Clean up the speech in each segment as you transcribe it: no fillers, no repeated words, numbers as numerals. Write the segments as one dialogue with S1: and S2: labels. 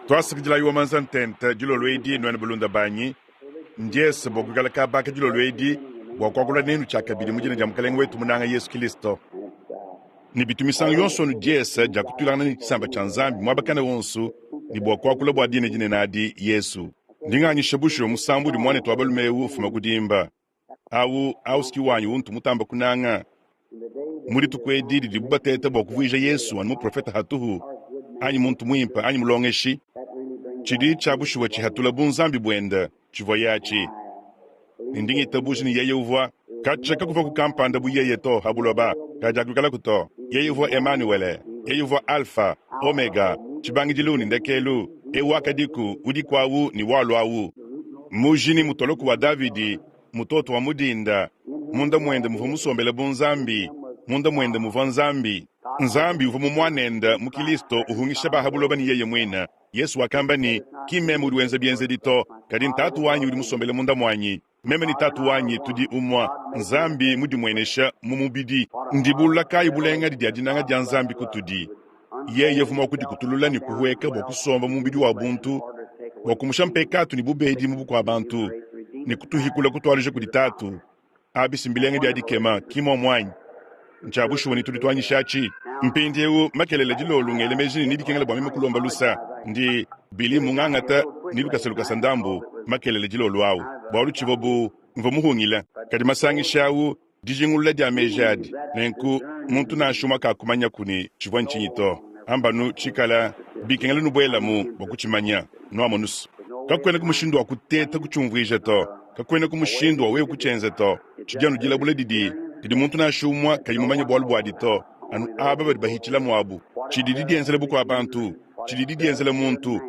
S1: Tuasakidilayi wa manza ntente dilolo edi, nuenu balunda banyi. Ndiese bua kuikala kabaka dilolo edi bua kuakula nenu tshiakabidi mu dina dia Mukalenge wetu munanga Yesu Kilisto. Ne bitu misangu yonso anu diese dia kutuilangana ne tshisamba tshia Nzambi muaba kana wonso ne bua kuakula bua dina dinene adi, Yesu. Ndi nganyisha bushuwa musambu udi muanetu wa balume eu ufuma ku dimba. Au, au ski wanyi untu mutamba kunanga. Mu dituku edi didibu bateta bua kuvuija Yesu anu muprofete hatuhu, anyi muntu muimpe, anyi mulongeshi, tshidi tshia bushuwa tshihatula bunzambi buende tshivuaye atshi. Ne ndi ngitabuja ne yeye uvua katshia kakuvaku kampanda bu yeye to ha buloba, kadiakuikalaku to. Yeye uvua Emanuele, yeye uvua Alfa, Omega, tshibangidilu ne ndekelu, eu wakadiku, udiku awu ne walua awu. Muji ne mutoloku wa Davidi, mutoto wa mu dinda, munda muende muvua musombele bu Nzambi, munda muende muvua Nzambi. Nzambi uvua mu Muanende, mu Kilisto, uhungisha ba ha buloba ne yeye muine. Yesu wakamba ne, Ki mmeme udi wenza bienzedi to, kadi n'Tatu wanyi udi musombele munda muanyi. Meme ne Tatu wanyi tudi umue, Nzambi mudimuenesha mu mubidi. Ndibulula kayi bulenga dia dinanga dia Nzambi kutudi! Yeye uvua mua kudikutulula ne kuhueka bua kusomba mu mubidi wa buntu, bua kumusha mpekatu ne bubedi mu bukua-bantu, ne kutuhikula kutualuja kudi Tatu. Abi si mbilenga bia dikema, ki muomu anyi? Ntshia bushuwa ne tudi tuanyishatshi. Mpindieu makelela dilolo ngele meji ne nebikengela bua meme kulomba lusa. Ndi Billy mungangata ne lukasa lukasa ndambu makelela dilolo au, bualu tshivua bu mvua muhungile. Kadi masangisha au, dijingulula dia meji adi, nenku muntu nansha umue kakumanyaku ne tshivua ntshinyi to. Ambanu tshikala bikengela nubuelamu bua kutshimanya. Nuamonus? Kakuenaku mushindu wa kuteta kutshiumvuija to. Kakuenaku mushindu wa wewe kutshienza to. Tshidi anu dilabula didi didi muntu nansha umue kayi mumanye bualu buadi to, anu aba badi bahitshilamu abu. Tshidi didienzela bukua bantu, tshidi didienzela muntu,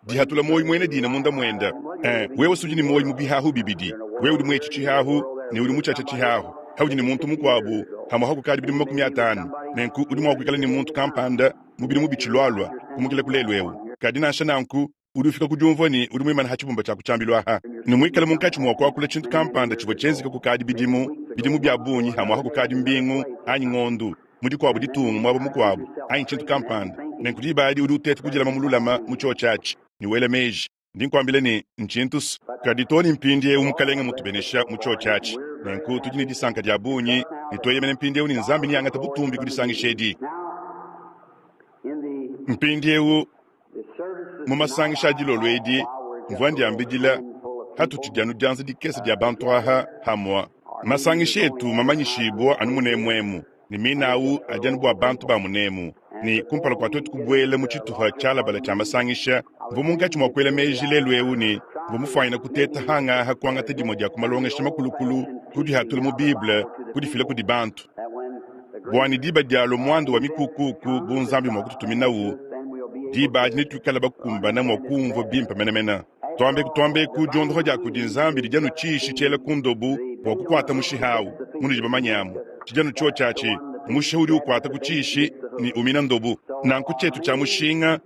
S1: dihatula muoyo muena dina munda muende. Eh, wewe udi ne muoyo mu bihahu bibidi, wewe udi mu etshi tshihahu ne udi mu tshiatshia tshihahu. Haudi ne muntu mukuabu hamue hakukadi bidimu 50, nenku udi mua kuikala ne muntu kampanda mu bidimu bitshilualua kumukila ku lelu eu. Kadi nansha nanku, udi ufika ku diumvua ne, udi muimane ha tshibumba tshia ku tshiambilu aha, ne muikale munkatshi mua kuakula tshintu kampanda tshivua tshienzeke kukadi bidimu, bidimu bia bungi, hamuaha kukadi mbingu anyi ngondu, mu dikuabu ditunga, muaba mukuabu, anyi tshintu kampanda. Nenku diba adi udi uteta kudilama mululama mu tshiotshi atshi ne wela meji. Ndi nkuambila ne, ntshintu kadi too ne mpindieu Mukalenge mmutubenesha mu tshiotshi atshi. Nenku tudi ne disanka dia bungi ne tueyemena mpindieu ne Nzambi neangate butumbi ku disangisha edi. Mpindieu mu masangisha a dilolo edi, mvua ndiambidila hatutshidi anu dianza dikese dia bantu aha hamua. Masangisha etu mamanyishibua anu munemu emu, ne mina au adi anu bua bantu ba munemu. Ne kumpala kua tuetu kubuela mu tshitupa tshialabala tshia masangisha, mvua munkatshi mua kuela meji lelu eu ne mvua mufuanyine kuteta hangaha kuangata dimue dia ku malongesha makulukulu, kudihatula mu Bible, kudifila kudi bantu. Bua ne diba dialua muanda wa mikukuku bu Nzambi mua kututuminawu, diba adi netuikale bakumbane mua kuwumvua bimpe menemene. Tuambeku tuambeku, diondopa dia kudi Nzambi didi anu tshishi tshiela ku ndobu bua kukuata mushiha awu. Munudi bamanye amu, tshidi anu tshiotshi atshi, mushiha udi ukuata ku tshishi ne umina ndobu. Nanku tshietu tshia mushinga,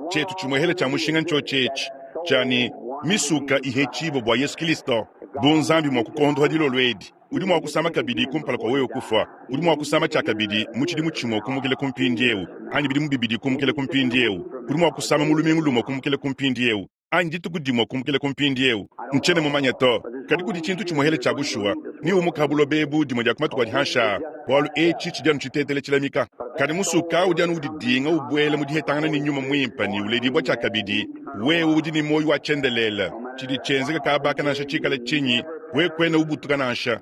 S1: tshietu tshimuehela tshia mushinga ntshiotshi etshi, tshia ne, misuka ihetshibue bua Yesu Kilisto, bu Nzambi mua kukondoha dilolo edi. Udi mua kusama kabidi kumpala kua wewe kufua. Udi mua kusama tshiakabidi mu tshidimu tshimue kumukila ku mpindieu, anyi bidimu bibidi kumukila ku mpindieu. Udi mua kusama mu lumingu lumue kumukila ku mpindieu, anyi dituku dimue kumukila ku mpindieu. Ntshiena mumanye to. Kadi kudi tshintu tshimuehele tshia bushuwa, neumuke ha buloba ebu dimue dia ku matuku adi hanshi aa, bualu etshi tshidi anu tshitetele tshilamika. Kadi musuka udi anu udidinga ubuela mu dihetangana ne Nyuma Muimpe ne uledibua tshiakabidi, wewe udi ne muoyo wa tshiendelele. Tshidi tshienzeka kaba aka nansha tshikale tshinyi, wewe kuena ubutuka nansha.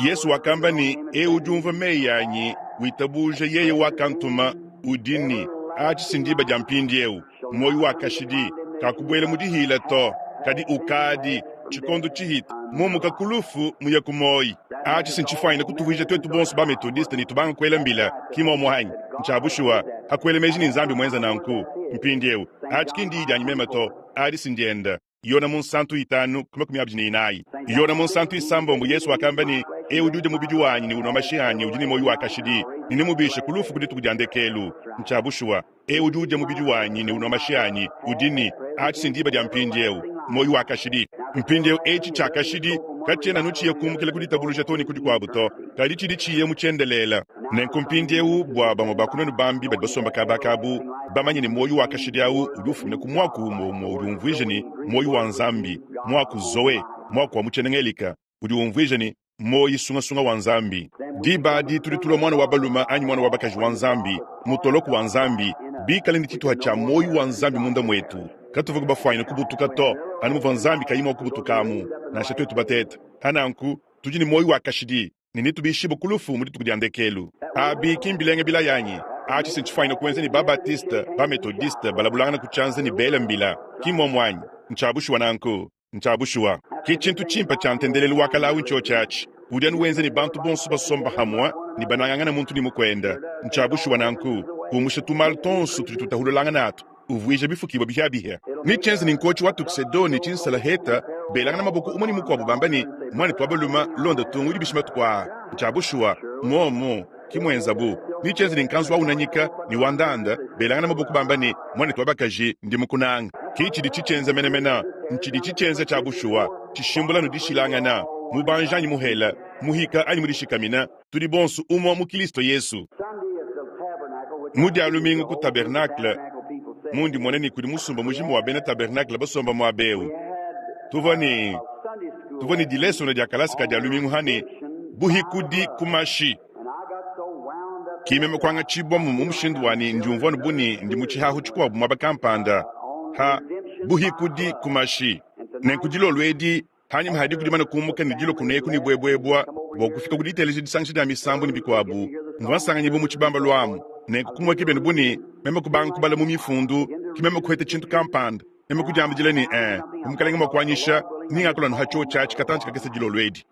S1: Yesu wakamba ne, Eu udi umvua meyi anyi, witabuja yeye wakantuma, udi ne, atshi si ndiba dia mpindieu, muoyo wa kashidi, kakubuela mu dihila to, kadi ukadi, tshikondo tshihita, mumuka ku lufu muye ku muoyo. Atshi si ntshifuanyine kutuvuija tuetu bonso ba Methodiste ne tubanga kuela mbila, ki muomu anyi? Ntshia bushuwa, ha kuela meji ne Nzambi muenza nanku. Mpindieu, atshi ki ndiyi dianyi meme to, adi si ndienda. Yona munsantu itanu ku 24. Yona munsantu isambombo Yesu wakamba ne, Eu udi udia mubidi wanyi ne unua mashi anyi udi ne muoyo wa kashidi, ne nemubishe ku lufu ku dituku dia ndekelu. Ntshia bushuwa, eu udi udia mubidi wanyi ne unua mashi anyi udi ne, atshi si ndiba dia mpindieu. muoyi wa kashidi. Mpindiewu etshi tshia kashidi katshiena anu tshiya kumbukila ku ditabuluja too ne ku dikuabu to, kadi tshidi tshiya mu tshiendelela. Nenku mpindiewu bua bamue ba ku nuenu bambi badi basomba kaba aka abu bamanye ne muoyi wa kashidi awu udi ufumina ku muaku umue umue udi umvuija ne, muoyi wa Nzambi, muaku Zoe, muaku wa mu tshiena-Ngelika udi umvuija ne, muoyi sungasunga wa Nzambi. Diba adi tudi tulua muana wa balume anyi muana wa bakaji wa Nzambi, mutoloku wa Nzambi, bikale ne tshituha tshia muoyi wa Nzambi munda muetu. Katuvua bafuanyine kubutuka to, anu muvua Nzambi kayi mua kubutuka amu, nansha tuetu batete. Pa nanku, tudi ne muoyi wa kashidi ne netubishibue ku lufu mu dituku dia ndekelu. Abi ki mbilenga bilaya anyi? Atshi si ntshifuanyine kuenza ne ba-Baptiste, ba-Methodiste balabulangana ku tshianza ne bela mbila, ki mmuomu anyi? Ntshia bushuwa nanku. Ntshia bushuwa, ke tshintu tshimpe tshia ntendelelu wa kale awu ntshiotshi atshi. Udi anu wenza ne bantu bonso basomba hamue ne banangangana muntu ne mukuende. Ntshia bushuwa nanku, umusha tumalu tuonso tudi tutahululangana atu, uvuija bifukibua bihiabihia. Ne tshienza ne nkotshi wa tuxedo ne tshinsalaheta belangana maboko umue ne mukuabu bamba ne, Muanetu wa balume, londa tungu udi bishi matuku aa. Ntshia bushuwa, muomu ki muenzabu. Ne tshienza ne nkanzu wa unanyika ne wa ndanda belangana maboko bamba ne, Muanetu wa bakaji, ndi mukunanga. Ki tshidi tshitshienza menemene. Ntshidi tshitshienza tshia bushuwa, tshishimbula nu dishilangana, mubanji anyi muhele, muhika anyi mudishikamina, tudi bonso umue mu Kilisto Yesu. Mu Dia lumingu ku tabernacle, mundi mmona ne kudi musumba mujima wa bena tabernacle basomba muaba eu, tuvua ne, tuvua ne dilesona dia kalasa ka Dia lumingu ha ne, Buhikudi ku mashi. Ki meme kuangatshibuamu mu mushindu wa ne ndiumvua anu bu ne ndi mu tshihahu tshikuabu muaba kampanda ha Buhikudi ku mashi. Nenku dilolo edi, hanyima ha diku dimane kumuka ne dilua kuneku ne buebuebua bua kufika ku diteleja disangisha dia misambu ne bikuabu, mvua nsanganyibua mu tshibambalu amu. Nenku kumueka bienu bu ne meme kubanga kubala mu mifundu, ki meme kuheta tshintu kampanda. Meme kudiambidila ne, Ee, bu Mukalenge mua kuanyisha, ningakula anu ha tshiotshi atshi katantshi kakese dilolo edi.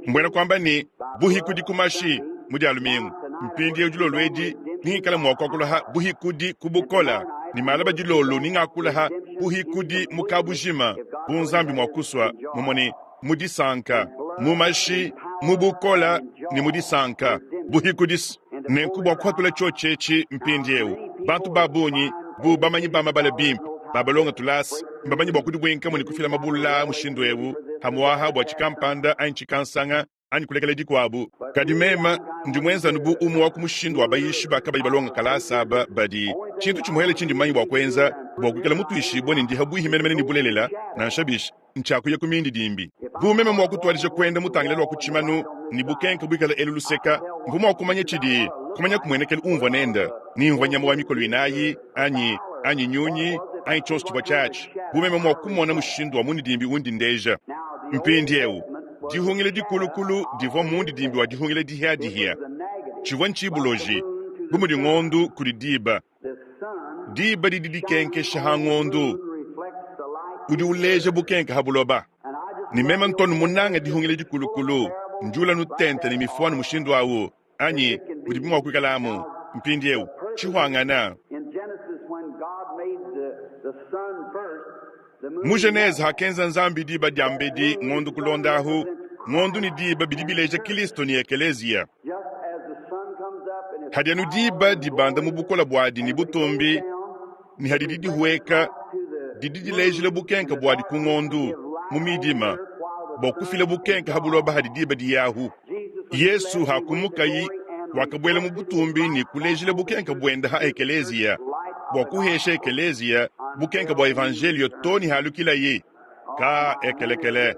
S1: Mbuena kuamba ne, Buhikudi ku mashi, mu Dia lumingu. Mpindieu dilolo edi, ningikala mua kuakula ha Buhikudi ku bukola, ne malaba dilolo ningakula ha Buhikudi mu kabujima, bu Nzambi mua kusua, mumue ne, mu disanka, mu mashi, mu bukola ne mu disanka. Buhikudis. Nenku bua kuhatula tshiotshi etshi mpindieu, bantu ba bungi, bu bamanyi ba mabala bimpe, ba balonga tulasa, mbamanye bua kudibuinkamu ne kufila mabulula a mushindu eu, hamuaha bua tshikampanda anyi tshikansanga anyi kulekela dikuabu. Kadi mema ndi muenza anu bu umue wa ku mushindu wa bayishi ba kabayi balonga kalasa aba badi tshintu tshimuele tshindi mumanye bua kuenza bua kuikala mutuishibue ne ndi habuihi menemene ne bulelela, nansha bishi, ntshia kuya ku mindidimbi. Bu meme mua kutuadija kuenda mutangile lua ku tshimanu ne bukenke buikale elu luseka, mvua mua kumanya tshidi kumanya kumuenekelu umvua nende, ni mvua nyama wa mikolo inayi anyi anyi nyunyi anyi tshionso tshivua tshiatshi, bu meme mua kumona mushindu wa mundidimbi undi ndeja. Mpindieu, dihungila dikulukulu divua mundidimbi wa dihungila dihiadihia. Tshivua ntshibuloji, bu mudi ngondu kudi diba. Diba didi dikenkesha ha ngondu udi uleja bukenke ha buloba. Ne meme ntonu munange dihungila dikulukulu, ndiula nutente ne mifuanu mushindu awu, anyi mudibi mua kuikala amu mpindieu tshihuangana. Mu Genese hakenza Nzambi diba diambedi, ngondu kulondahu. Ngondu ne diba bidi bileja Kilisto ne Ekeleziya. Hadi anu diba dibanda mu bukole buadi ne butumbi, ne hadidi dihueka, didi dilejila bukenke buadi ku ngondu mu midima, bua kufila bukenke ha buloba hadi diba diyahu. Yesu hakumukayi, wakabuela mu butumbi ne kulejila bukenke buende ha ekeleziya, bua kuhesha ekeleziya bukenke bua evanjelio to ne halukilaye. Ka ekelekele,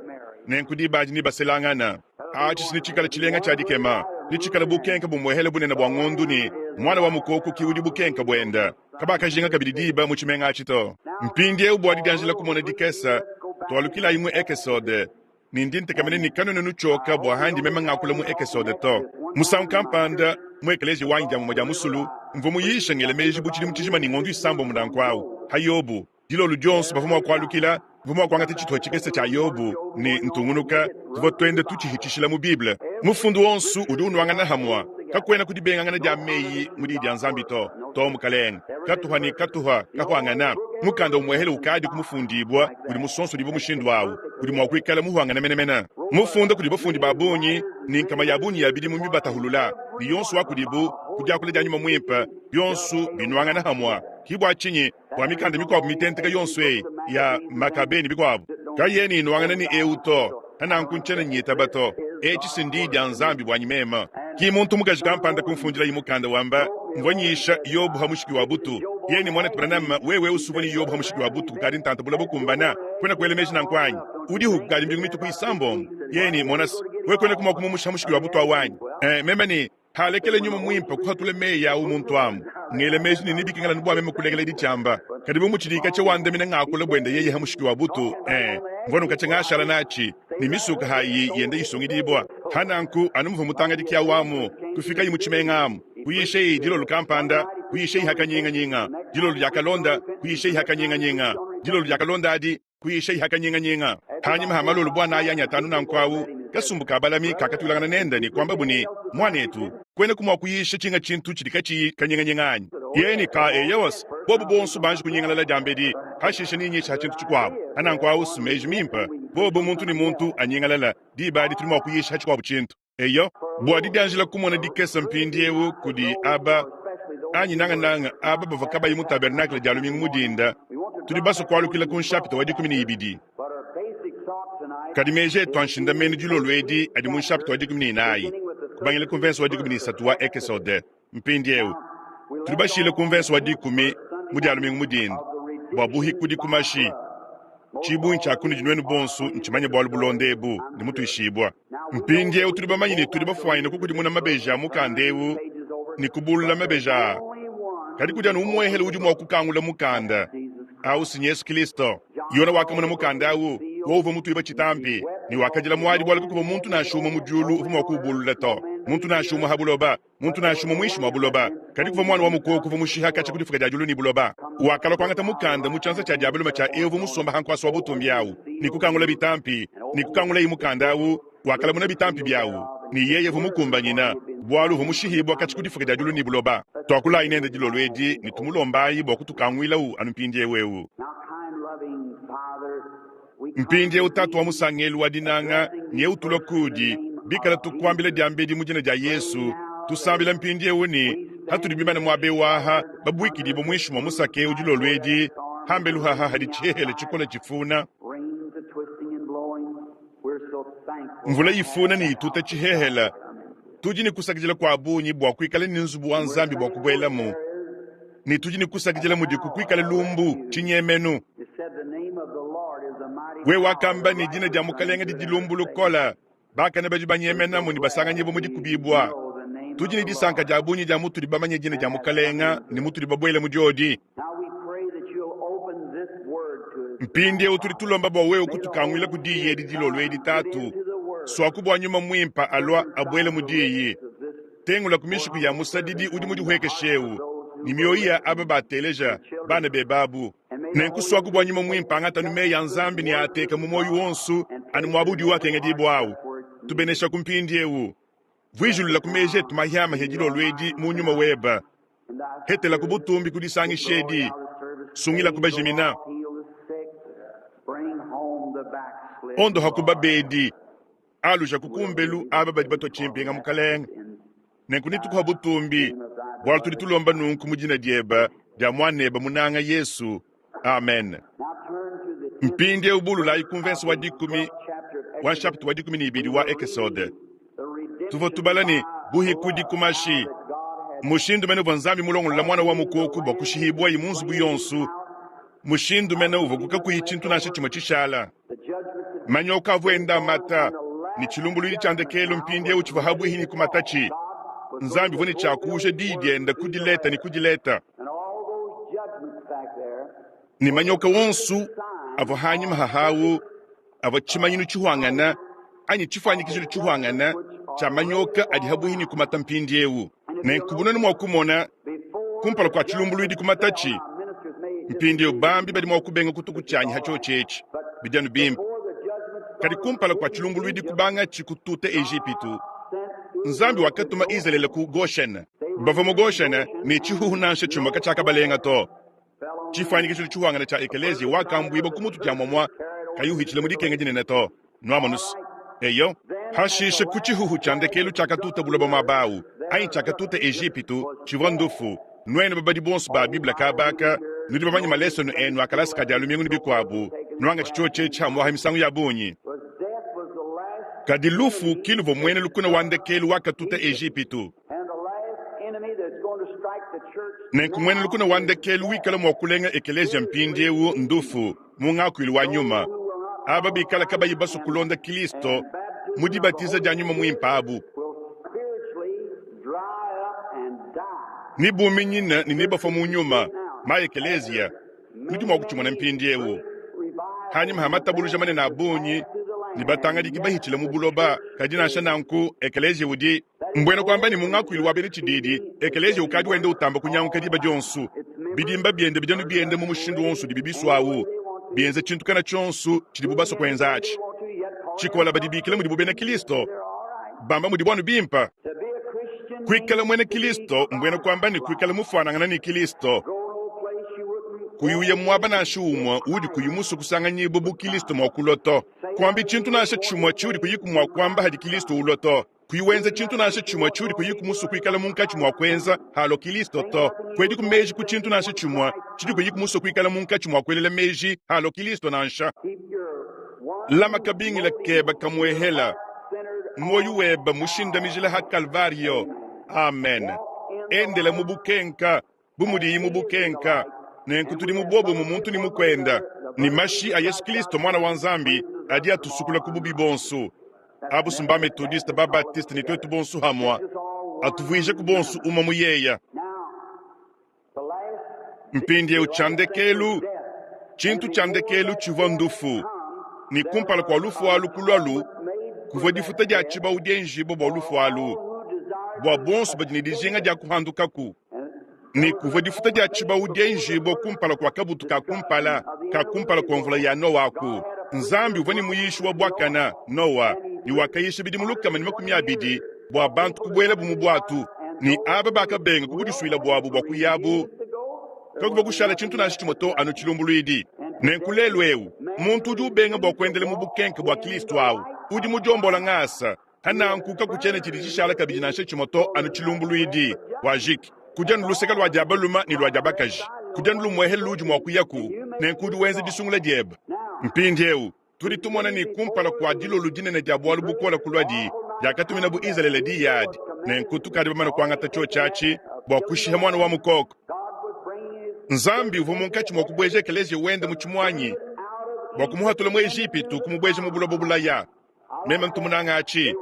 S1: nenku diba adi nebaselangana. Atshi netshikale tshilenga tshia dikema, netshikale bukenke bumuehele bunene bua ngondu ne Muana wa Mukoko ki udi bukenke buende. Kabakajinga kabidi diba mu tshimenga atshi to. Mpindieu bua didianjila kumona dikese, tualukilayi mu Ekesode, ne ndi ntekemena ne kanuena nutshioka bua handi meme ngakula mu Ekesode to. Musangu kampanda mu ekeleziya wanyi dia mumue dia musulu, mvua muyishe ngela meji bu tshidimu tshijima ne ngondu isambombo nanku au ha Yobo. Dilolo dionso bavua mua kualukila, mvua mua kuangata tshitupa tshikese tshia Yobo ne ntungunuka, tuvua tuenda tutshihitshishila mu Bible. Mufundu wonso udi unuangana hamua, kakuena ku dibengangana dia meyi mu Diyi dia Nzambi to. To, mukalenge. Katuha ne katuha kahuangana. Mukanda umuehele ukadiku mufundibua udi musonsodibue mushindu au, udi mua kuikala muhuangane menemene. Mufunda kudi bafundi ba bungi ne nkama ya bungi ya bidimu mibatahulula, ne yonso wa kudibu ku diakula dia Nyuma Muimpe, bionso binuangana hamua. Ki bua tshinyi bua mikanda mikuabu mitenteka yonso eyi ya Makabe ne bikuabu kayena inuangana ne ewu to. Nanku ntshiena nyitaba to. Etshi si ndiyi dia Nzambi buanyi meme. Ki muntu mukaji kampanda kumfundilayi mukanda wamba, Mvua nyisha Yobo ha mushiki wa butu. Yeye ne muanetu Branham, wewe usuvua ne Yobo ha mushiki wa butu kukadi ntanta bula bukumbana. Kuena kuela meji nanku anyi? Udihu kukadi mbingu mitue ku isambombo. Yeye ne, Mona se, wewe kuenaku mua kumumusha ha mushiki wa butu awu anyi? Eh, meme ne, Halekele nyuma muimpe kuhatula meyi awu muntu amu. Ngela meji ne nebikengela anu bua meme kulekela ditshiamba. Kadi bu mutshidi katshia wandamina ngakula buende yeye ha mushiki wa butu, eh, mvua nu katshia ngashala natshi, ne misuka hayi yenda isungidibua. Ha nanku, anu muvua mutangadiki awu amu, kufikayi mu tshimenga amu, kuyishayi dilolo kampanda, kuyishayi ha kanyinganyinga, dilolo diakalonda, kuyishayi ha kanyinganyinga, dilolo diakalonda adi, kuyishayi ha kanyinganyinga. Hanyima ha malolo bua anayi anyi atanu nanku awu, kasumbu ka balami kakatuilangana nende ne kuambabu ne, Muanetu, kuenaku mua kuyisha tshinga tshintu tshidi katshiyi kanyinganyinga anyi? Yeye ne, Ka, eyowa, bobu bonso banji kunyingalala diambedi, pashishe nenyishe ha tshintu tshikuabu. Ha nanku awu si meji mimpe, bobu muntu ne muntu anyingalala, diba adi tudi mua kuyisha ha tshikuabu tshintu. Eyo, bua didianjila kumona dikese mpindieu kudi aba, anyi nangananga aba bavua kabayi mu tabernakle dia lumingu mu dinda, tudi basue kualukila ku nshapita wa 12. Kadi meji etu a nshindamenu dilolo edi adi mu nshapita wa 14, kubangila ku mvense wa 13 wa Ekesode. Mpindieu, tudi bashile ku mvense wa 10 mu dia lumingu mu dinda bua buhikudi ku mashi. Tshibungi tshia kunudi nuenu bonso ntshimanye bualu bulonda ebu ne mutuishibua. Mpindieu tudi bamanye ne tudi bafuanyine kukudimuna mabeji a mukanda eu ne kubulula mabeji aa, kadi kudi anu umuehele udi mua kukangula mukanda au, si n'Yesu Kristo. Yona wakamona mukanda au, wowu uvua mutuibue tshitampi, ne wakadila muadi bualu kakuvua muntu nansha umue mu diulu uvua mua kuubulula to, muntu nansha umue ha buloba. Muntu nansha umue muinshi mua buloba, kadi kuvua muana wa mukoko uvua mushiha katshia ku difuka dia diulu ne buloba. Wakalua kuangata mukanda mu tshianza tshia dia balume tshia eu uvua musomba ha nkuasa wa butumbi au, ne kukangula bitampi, ne kukangulaye mukanda au, wakalamuna bitampi biau, ne yeye uvua mukumbanyina, bualu uvua mushihibua katshia ku difuka dia diulu ne buloba. Tuakulayi nende dilolo edi ne tumulombayi bua kutukanguilawu anu mpindieu eu. Mpindieu Tatu wa musangelu wa dinanga, nyeu tulua kudi, bikala tukuambila diambedi mu dina dia Yesu, tusambila mpindieu ne hatudi bimane muaba eu aha, babuikidibue muinshi mua musaka eu dilolo edi, hambelu haha hadi tshihehele tshikole tshifuna, mvula ifuna ne ituta tshihehele, tudi ne kusakidila kua bungi bua kuikala ne nzubu wa Nzambi bua kubuelamu, ne tudi ne kusakidila mudiku kuikala lumbu tshinyemenu. Wewe wakamba ne dina dia Mukalenge didi lumbu lukole, bakane badi banyemenamu ne basanganyibua mu dikubibua. Tudi ne disanka dia bungi dia mutudi bamanye dina dia Mukalenge ne mutudi babuele mu diodi. Mpindieu tudi tulomba bua wewe kutukanguila ku diyi edi dilolo edi, Tatu. Suaku bua Nyuma Muimpe alua abuele mu diyi. Tengula ku mishiku ya musadidi udi mudihuekeshe eu ne mioyo ya aba bateleja, bana bebe abu. Nenku suaku bua Nyuma Muimpe angata anu meyi a Nzambi ne aateka mu muoyo wonso anu muaba udiwu akengedibua au. Tubeneshaku mpindieu. Vuijilula ku meji etu mahiamahia dilolo edi mu Nyuma webe. Hetelaku butumbi ku disangisha edi. Sungilaku bajimina. Ondohaku babedi. Alujaku kumbelu aba badi batua tshimpinga, Mukalenge. Nenku netukuha butumbi, bualu tudi tulomba nunku mu dina diebe dia Muanebe munanga Yesu. Amen. Mpindieu bululayi ku mvense wa 10 wa nshapita wa 12 wa Ekesode. Tuvua tubala ne, Buhikudi ku mashi, mushindu mene uvua Nzambi mulongolola muana wa mukoko bua kushihibuaye mu nzubu yonso, mushindu mene uvua kakuyi tshintu nansha tshimue tshishala. Manyoka avua enda amata, ne tshilumbuluidi tshia ndekelu mpindieu tshivua pabuipi ne kumatatshi. Nzambi uvua ne tshia kuuja diyi diende ku dileta ne ku dileta, ne manyoka wonso avua hanyima hahawu avua tshimanyinu tshihuangana anyi tshifuanyikijilu tshihuangana tshia manyoka adi pabuipi ne kumata mpindieu. Nenku bu nuenu mua kumona kumpala kua tshilumbuluidi kumatatshi mpindieu, bambi badi mua kubenga kutuku tshianyi ha tshiotshi etshi, bidi anu bimpe. Kadi kumpala kua tshilumbuluidi kubangatshi kututa Ejipitu, Nzambi wakatuma Izalele ku Goshene. Bavua mu Goshene ne tshihuhu nansha tshimue katshiakabalenga to. Tshifuanyikishilu tshihuangana tshia ekeleziya wakambuibua ku mutu dia muamua kayi uhitshila mu dikenga dinene to. Nuamonus. Eyo, hashishe ku tshihuhu tshia ndekelu tshiakatuta buloba muaba au, anyi tshiakatuta Ejipitu, tshivua ndufu. Nwenu babadi bonso baa Bible kabaaka, nudi bamanye malesonu enu a kalasa ka Dyalumingu ne bikwabo, nwangaci cyoci eci amwaha misangu yabungi. Kadi lufu ki luvwa mwena lukuna wa ndekeelu wakatuta Ejipitu. Nenku mwena lukuna wa ndekeelu wikala mwa kulenga ekeleeziya mpindyewu ndufu, mu ngaakwilu wa nyuma, aba biikala kabayi baswe kulonda Kilisto mu dibatiiza dya Nyuma Mwimpe abu. Nebuminyine ne nebafue mu nyuma. Ma ekeleziya, nudi mua kutshimona mpindiewu. Hanyima ha matabuluja manene a bungi ne batangadiki bahitshile mu buloba, kadi nansha nanku ekeleziya udi, mbuena kuamba ne mu ngakuilu wa bena tshididi, ekeleziya ukadi wenda utamba kunyanguka diba dionso. Bidimba biende bidi anu bienda mu mushindu wonso udibi bisua awu, bienza tshintu kana tshionso tshidibu basue kuenza atshi. Tshikola badibikila mudibu bena Kristo, bamba mudibu anu bimpe. Kuikala muena Kristo mbuena kuamba ne kuikala mufuanangane ne Kristo, kuyi uya muaba nansha umue uudi kuyi musue kusanganyibua bu Kristo mua kulua to. Kuambi tshintu nansha tshimue tshiudi kuyiku mua kuamba hadi Kristo ulua to. Kuyi wenza tshintu nansha tshimue tshiudi kuyiku musue kuikala munkatshi mua kuenza halua Kristo to. Kuediku meji ku tshintu nansha tshimue tshidi kuyiku musue kuikala munkatshi mua kuelela meji halua Kristo nansha. Lama kabingila kebe kamuehela. Muoyo webe mushindamijila ha Kalvario. Amen. Endela mu bukenka bu mudiyi mu bukenka. Nenku tudi mu buobumue muntu ne mukuenda, ne mashi a Yesu Kilisto Muana wa Nzambi adi atusukula ku bubi buonso. Abusu mba Methodiste, ba Baptiste ne tuetu bonso hamua, atuvuijeku bonso umue mu yeya. Mpindieu tshia ndekelu, tshintu tshia ndekelu tshivua ndufu, ne kumpala kua lufu alu kulualu, kuvua difuta dia tshibawu dienjibua bua lufu alu, bua bonso badi ne dijinga dia kuhandukaku. Ne kuvua difuta dia tshibawu dienjibua kumpala kua kabutu ka kumpala ka kumpala kua mvula ya Noa aku. Nzambi uvua ne muyishi wa buakana, Noa, ne wakayisha bidimu 120 bua bantu kubuelabu mu buatu, ne aba bakabenga ku budisuile buabu bua kuyabu, kakuvua kushala tshintu nansha tshimue to anu tshilumbuluidi. Nenku lelu eu, muntu udi ubenga bua kuendela mu bukenke bua Kristo au udi mudiombola ngasa. Pananku kakutshiena tshidi tshishala kabidi nansha tshimue to anu tshilumbuluidi. Wajiki. Kudi anu luseke lua dia balume ne lua dia bakaji. Kudi anu lumuehele luudi mua kuyaku, nenku udi wenza disungula diebe. Mpindieu Tudi tumona ne, kumpala kua dilolo dinene dia bualu bukole kuluadi, diakatuminabu Izalele diyi adi, nenku tukadi bamane kuangata tshiotshi atshi bua kushiha muana wa mukoko. Nzambi uvua munkatshi mua kubueja ekeleziya wende mu tshimuanyi bua kumuhatula mu Ejipitu kumubueja mu buloba bulaya. Meme ntu munanga atshi.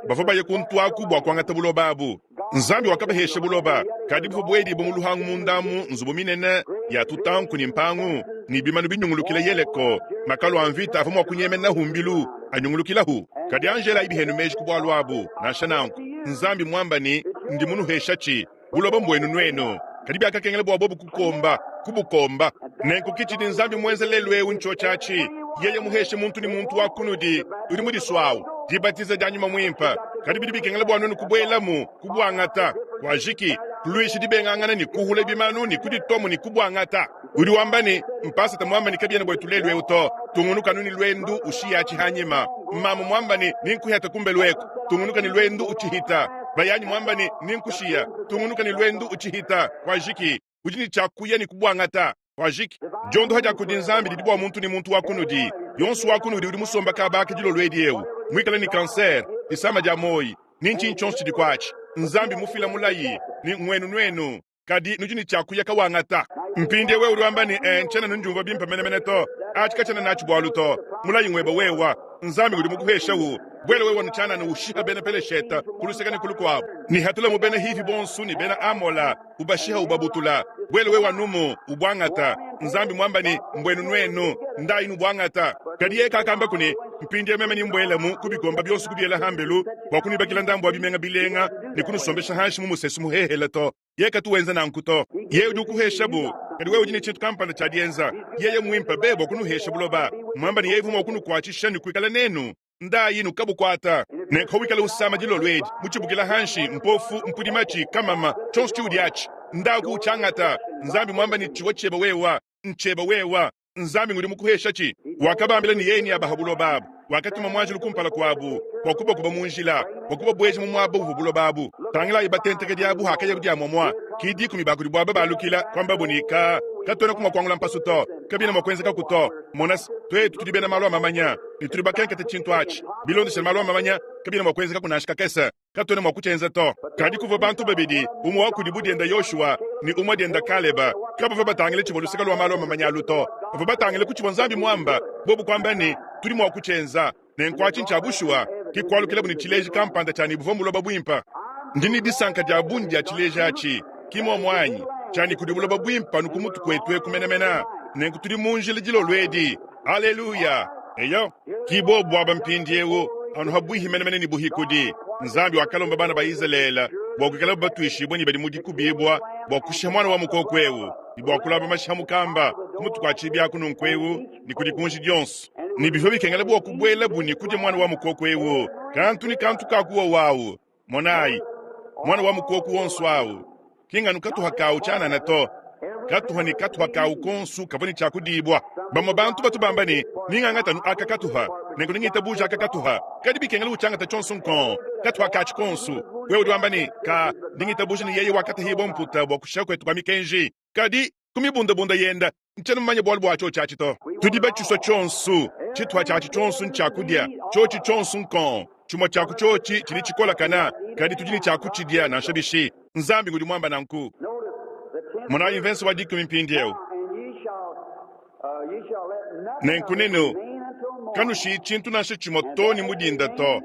S1: Bavua baye kuntu aku bua kuangata buloba abu. Nzambi wakabahesha buloba, kadi buvua buedibue mu luhangu mundamu, nzubu minene ya tutanku ne mpangu ne bimanu binyungulukila Yeleko, makalu a mvita avua mua kunyemenahu mbilu anyungulukilahu. Kadi anji elayi bihenu meji ku bualu abu. Nansha nanku, Nzambi muamba ne, Ndi munuheshatshi. Buloba mbuenu nuenu. Kadi biakakengela bua bobu kukomba, kubukomba. Nenku ke tshidi Nzambi muenze lelu eu ntshiotshi atshi. Yeye muheshe muntu ne muntu wa kunudi udi mudisuawu dibatiza dia Nyuma Muimpe. Kadi bidi bikengela bua nuenu kubuelamu, kubuangata. Kuajiki, kuluisha dibengangana ne kuhula bimanu ne kudituamu ne kubuangata. Udi wamba ne, Mpasata muamba ne kabiena buetu lelu eu to. Tungunuka anu ne luendu ushiya atshi hanyima. Mamu muamba ne, Ninkuheta kumbelu eku. Tungunuka ne luendu utshihita. Bayanyi muamba ne, Ninkushiya. Tungunuka ne luendu utshihita. Kuajiki. Udi ne tshia kuya ne kubuangata. Kuajiki. Diondoha dia kudi Nzambi didi bua muntu ne muntu wa kunudi. Yonso wa kunudi udi musomba kaba aka dilolo edi eu, muikale ne kansere, disama dia muoyi, ne ntshinyi tshionso tshidi kuatshi. Nzambi mufila mulayi ne nguenu nuenu. Kadi nudi ne tshia kuya kawangata. Mpindieu wewe udi wamba ne, Ee, ntshiena ndiumvua bimpe menemene to. Atshi katshiena natshi bualu to. Mulayi nguebe wewa. Nzambi ngudi mukuheshawu. Buela wewe nu tshianana ushiha bena Peleshete ku luseke ne ku lukuabu, ne hatulamu bena Hivi bonso ne bena Amola, ubashiha ubabutula. Buela wewe anumu, ubuangata. Nzambi muamba ne, Mbuenu nuenu, ndayi nubuangata. Kadi yeye kakambaku ne, Mpindieu meme nembuelemu ku bikomba bionso kubiela hambelu bua kunuibakila ndambu wa bimenga bilenga ne kunusombesha hanshi mu musesu muhehele to. Yeye katu wenza nanku to. Yeye udi ukuheshabu, kadi wewe udi ne tshintu kampanda tshia dienza. Yeye muimpe be bua kunuhesha buloba, muamba ne yeye uvua mua kunukuatshisha ne kuikala nenu. Ndayi nukabukuata. Nenku wikala usama dilolo edi, mutshibukila hanshi, mpofu, mpudi matshi, kamama, tshionso tshiudi atshi, ndaku utshiangata. Nzambi muamba ne tshiwa tshiebe wewa, ntshiebe wewa. Nzambi ngudi mukuheshatshi. Wakabambila ne yeye neabaha buloba abu. Wakatuma muanjelu kumpala kuabu bua kubakuba mu njila, bua kubabueja mu muaba uvua buloba abu. Tangilayi batentekedi abu hakayabu dia muamua, ki dikumi ba kudibu aba balukila, kuambabu ne, Ka, katuenaku mua kuangula mpasu to, kabiena mua kuenzekaku to. Mona se, tuetu tudi bena malu a mamanya, ne tudi bakenkete tshintu atshi. Bilondeshile malu a mamanya, kabiena mua kuenzekaku nansha kakese. Katuena mua kutshienza to. Kadi kuvua bantu babidi, umue wa kudibu diende Yoshua ne umue diende Kaleba. Kabavua batangile tshivua luseke lua malu a mamanya alu to. Bavua batangile ku tshivua Nzambi muambe. Bobu kuamba ne, Tudi mua kutshienza. Nenku atshi ntshia bushuwa, ke kualukilabu ne tshileji kampanda tshia ne, buvua mbuloba buimpe. Ndi ne disanka dia bungi dia tshileji atshi, ki muomu anyi? Tshia ne, kudi buloba buimpe anu ku mutu kuetu eku menemene. Nenku tudi mu njila dilolo edi. Aleluya! Eyo, ki bobu aba mpindieu, anu habuihi menemene ne buhikudi. Nzambi wakalomba bana ba Izalele bua kuikalabu batuishibue ne badi mu dikubibua bua kushiha muana wa mukoko eu ne bua kulamba mashi ha mukamba ku mutu kua tshibi aku nunku eu ne ku dikunji dionso. Ne bivua bikengela bua kubuelabu ne kudia muana wa mukoko eu kantu ne kantu ka kuowawu. Monayi, muana wa mukoko wonso au ki nganu katuha kawu tshianana to, katuha ne katuha kawu konsu kavua ne tshia kudibua. Bamue bantu batu bamba ne, Ningangata anu aka katuha, nenku ningitabuja aka katuha. Kadi bikengela utshiangata tshionso nkong, katuha katshi konsu. Wewe udi wamba ne, Ka, ndingitabuja ne yeye wakatahibua mputa bua kushiha kuetu kua mikenji. Kadi ku mibundabunda yenda, ntshiena mumanye bualu bua tshiotshi atshi to. Tudi batshisua tshionsu, tshituha tshiatshi tshionsu ntshia kudia, tshiotshi tshionsu nkong, tshimue tshia ku tshiotshi tshidi tshikolakana, kadi tudi ne tshia kutshidia nansha bishi. Nzambi ngudi muamba nanku. Monayi mvense wa dikumi mpindieu. Nenku nenu kanushiyi tshintu nansha tshimue too ne mu dinda to,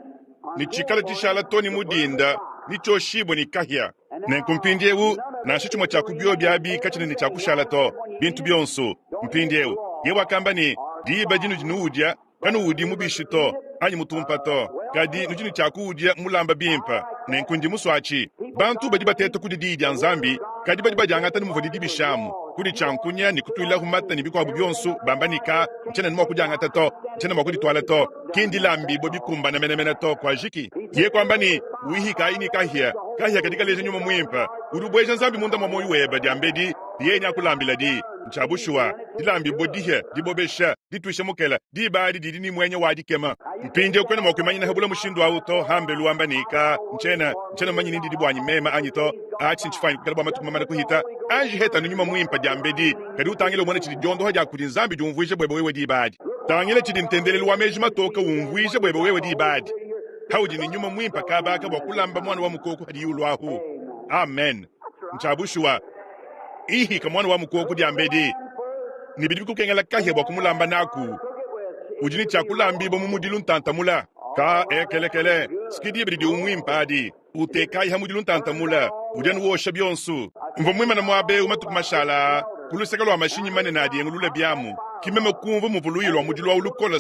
S1: ne tshikale tshishala too ne mu dinda, netshioshibue ne kahia. Nenku mpindiewu, nansha tshimue tshia ku biobi abi katshiena ne tshia kushala to, bintu bionso. Mpindiewu, yeye wakamba ne, Diba dinudi nuwudia, kanuwudi mubishi to, anyi mutumpa to, kadi nudi ne tshia kuwudia mulamba bimpe. Nenku ndi musuatshi. Bantu badi bateta kudi Diyi dia Nzambi, kadi badi badiangata ne muvua didibishamu, kudi tshiankunya ne kutuilahu mata ne bikuabu bionso, bamba ne, Ka, ntshiena ne mua kudiangata to, ntshiena mua kudituala to, ki ndilambibue bikumbane menemene to. Kuajiki. Yeye kuamba ne, Wihikayi ne kahia. Kahia kadi kaleja Nyuma Muimpe. Udi ubueja Nzambi munda mua muoyo webe diambedi, ne yeye neakulambiladi. Ntshia bushuwa, dilambibue dihia, dibobesha, dituisha mukela, diba adi didi ne muenya wa dikema. Mpindieu kuena mua kuimanyina ha bule mushindu au to, hambelu wamba ne, Ka, ntshiena, ntshiena mumanye ni ndidi buanyi meme anyi to. Atshi ntshifuanyi kuikala bua matuku mamane kuhita. Anji heta anu Nyuma Muimpe diambedi, kadi utangile umone tshidi diondoha dia kudi Nzambi diumvuija buebe wewe diba adi. Tangila tshidi ntendelelu wa meji matoke umvuija buebe wewe diba adi. Haudi ne Nyuma Muimpe kaba aka bua kulamba muana wa mukoko hadiye uluahu. Amen. Ntshia bushuwa. Ihika muana wa mukoko diambedi, ne bidi bikukengela kahia bua kumulamba naku. Udi ne tshia kulambibua mu mudilu ntantamula. Ka ekelekele, ski diba didi umuimpe adi. Utekayi ha mudilu ntantamula, udi anu wosha bionso. Mvua muimane muaba eu matuku mashala aa, ku luseke lua mashinyi manene adi engulula biamu. Ke meme kumvua muvua luya lua mudilu au lukole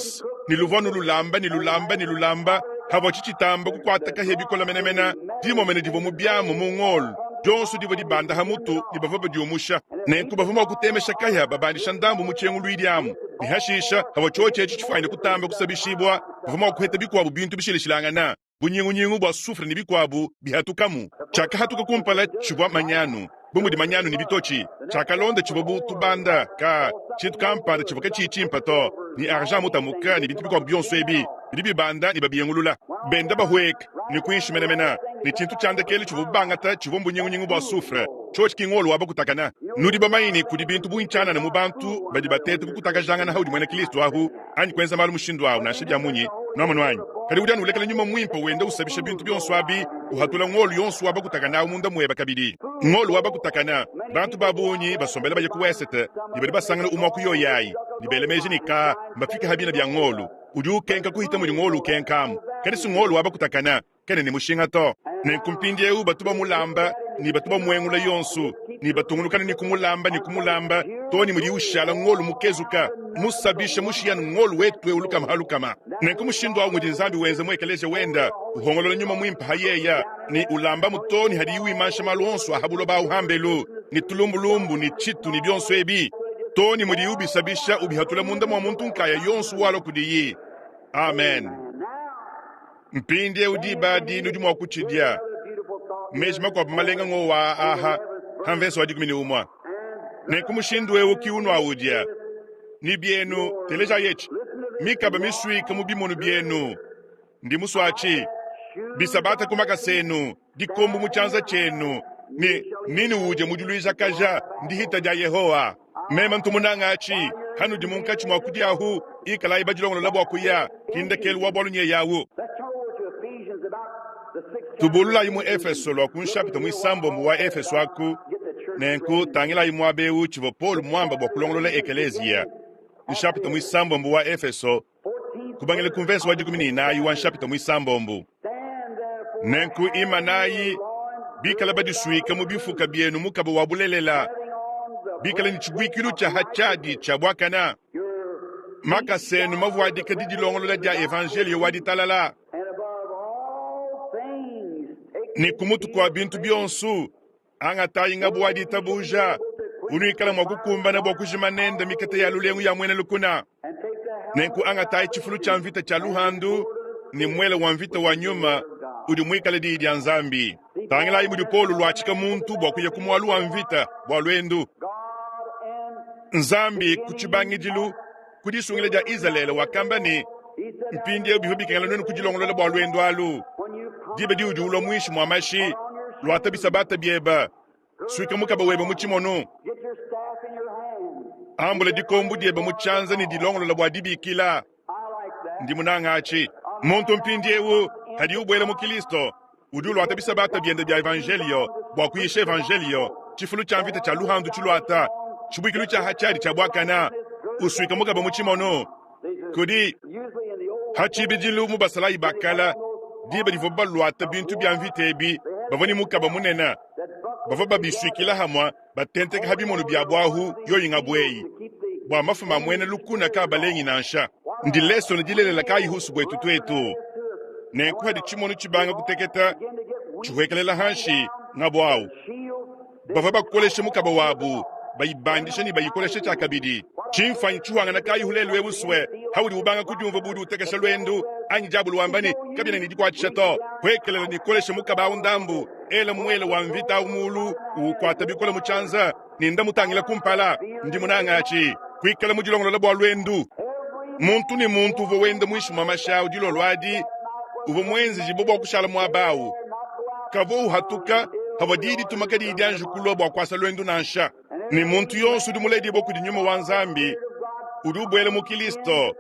S1: ne luvua anu lulamba ne lulamba ne lulamba. Havua tshitshitamba kukuata kahia bikole menemene, dimomene divua mu biamu mu ngolo dionso divua dibanda ha mutu ne bavua badiumusha. Nenku bavua mua kutemesha kahia babandisha ndambu mu tshienguluidi amu, ne hashisha havua tshiotshi etshi tshifuanyine kutamba kusabishibua, bavua mua kuheta bikuabu bintu bishilashilangane. Bunyingunyingu bua sufre ne bikuabu bihatukamu. Tshiakahatuka kumpala tshivua manyanu, bu mudi manyanu ne bitotshi. Tshiakalonda tshivua bu tubanda ka tshintu kampanda tshivua katshiyi tshimpe to, ne argent mutamuka ne bintu bikuabu bionso ebi bidi bibanda ne babiengulula, benda bahueka ne kuinshi menemene. Ne tshintu tshia ndekelu tshivuabu bangata tshivua mbunyingunyingu bua sufre, tshiotshi ki ngolo wa bakutakana. Nudi bamanye ne, kudi bintu bungi tshianana mu bantu badi bateta kukutakajangana haudi muena Kristo ahu anyi kuenza malu mushindu au nansha bia munyi. Nuamonu anyi? Kadi udi anu ulekela Nyuma Muimpe wenda usabisha bintu bionso abi, uhatula ngolo yonso wa bakutakana au munda muebe kabidi. Ngolo wa bakutakana, bantu ba bungi basombele baye ku wesete ne badi basangana umue wa ku yoyi ayi ne bela meji ne ka mbafike ha bina bia ngolo udi ukenka kuhita mudi ngolo ukenkamu. Kadi si ngolo wa bakutakana kena ne mushinga to. Nenku mpindieu batu bamulamba ne batu bamuengula yonso ne batungunukana ne kumulamba ne kumulamba too ne mudiye ushala ngolo mukezuka, musabisha mushiya ngolo wetu eu lukama ha lukama. Nenku mushindu au ngudi Nzambi wenza mu ekeleziya wenda, uhongolola Nyuma Muimpe ha yeya ne ulambamu too ne hadiye wimansha malu onso a ha buloba au hambelu, ne tulumbulumbu ne tshitu ne bionso ebi, too ne mudiye ubisabisha ubihatula munda mua muntu nkaya yonso walua kudiyi. Amen. Mpindieu diba adi nudi mua kutshidia. Meji makuabu malenga ngowa aa aha ha mvese wa 11. Nenku mushindu eu ki unuawudia. Ne bienu, telejayi etshi. Mikaba misuika mu bimonu bienu, ndi musuatshi, bisabata ku makasa enu, dikombo mu tshianza tshienu, ne nini udia mu diluijakaja ndihita dia Yehowa. Meme ntu munanga atshi, hanudi munkatshi mua kudiahu, ikalayi badilongolola bua kuya, ki ndekelu wa bualu nyeyawu. Tubululayi mu Efeso lua ku nshapita muisambombo wa Efeso aku, nenku tangilayi muaba eu tshivua Paulo muamba bua kulongolola ekeleziya. Nshapita muisambombo wa Efeso, kubangila ku mvese wa 14 wa nshapita muisambombo. Nenku imanayi, bikale badisuike mu bifuka bienu mukaba wa bulelela, bikale ne tshibuikilu tshia ha tshiadi tshia buakana, makasa enu mavuadika didilongolola dia evanjeliyo wa ditalala, ne ku mutu kua bintu bionso angatayi ngabu wa ditabuja, unuikala mua kukumbana bua kujima nende mikete ya lulengu ya muena lukuna. Nenku angatayi tshifulu tshia mvita tshia luhandu ne muele wa mvita wa nyuma udi muikale diyi dia Nzambi. Tangilayi mudi Paulo luatshika muntu bua kuya ku mualu wa mvita bua luendu. Nzambi ku tshibangidilu ku disungila dia Izalele wakamba ne, mpindieu bivua bikengela nuenu kudilongolola bua luendu alu. Diba diudi ulua muinshi mua mashi, luata bisabata biebe, suika mukaba webe mu tshimonu, ambula dikombo diebe mu tshianza ne dilongolola bua dibikila. Ndi munanga atshi. Muntu mpindieu kadi ubuela mu Kristo udi uluata bisabata biende bia evanjeliyo bua kuyisha evanjeliyo, tshifulu tshia mvita tshia luhandu tshiluata, tshibuikilu tshia hatshiadi tshia buakana, usuika mukaba mu tshimono. Kudi ha tshibidilu mu basalayi ba kala, diba divua baluata bintu bia mvita ebi, bavua ne mukaba munene, bavua babisuikila hamue batenteka ha bimono biabu ahu yoyi ngabu eyi, bua mafuma a muena lukuna kabalengi nansha. Ndi lesone dilelela kayi husu buetu tuetu? Nenku hadi tshimono tshibanga kuteketa tshihuekelela hanshi ngabu awu, bavua bakolesha mukaba wabu, bayibandisha ne bayikolesha tshiakabidi. Tshimfuanyi tshihuangana kayi hu lelu eu sue haudi ubanga kudiumvua bu udi utekesha luendu anyi diabolo wamba ne kabiena ne dikuatshisha to. Huekelela ne kolesha mukaba awu ndambu, ela muele wa mvita awu mulu, uwukuata bikole mu tshianza ne nda mutangila kumpala. Ndi munanga atshi kuikala mudilongolola bua luendu. Muntu ne muntu uvua wenda muinshi mua mashi awu dilolo adi uvua muenzejibue bua kushala muaba awu, kavua uhatuka pavua diyi dituma kadiyi dianji kulua bua kuasa luendu nansha. Ne muntu yonso udi muledibue kudi Nyuma wa Nzambi udi ubuela mu Kristo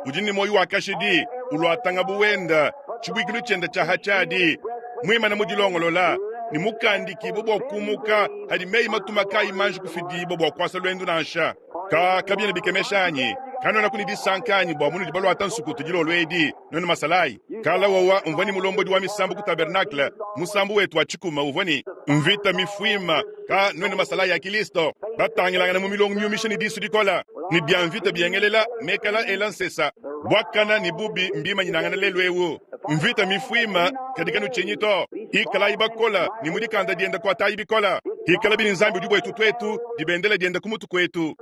S1: udi ne muoyo wa kashidi, uluata ngabu wenda, tshibuikilu tshiende tshia ha tshiadi, muimane mu dilongolola ne mukandikibue bua kumuka hadi meyi matuma kayi manji kufidibua bua kuasa luendu nansha. Ka kabiena bikemesha anyi? Kanuenaku ne disanka anyi bua munudi baluata nsukutu dilolo edi, nuenu masalayi? Kala wawa mvua ne mulombodi wa misambu ku tabernacle, musambu wetu wa tshikuma uvua ne mvita mifuima. Ka nuenu masalayi a Kilisto, batangilangana mu milongo miumisha ne disu dikola, ne bia mvita biengelela, mekala ela nsesa. Buakana ne bubi mbimanyinangana lelu eu. Mvita mifuima, kadi kanutshinyi to. Ikalayi bakola ne mu dikanda dienda kuatayi bikola. Ikalabi ne Nzambi udi buetu tuetu, dibendela dienda ku mutu kuetu.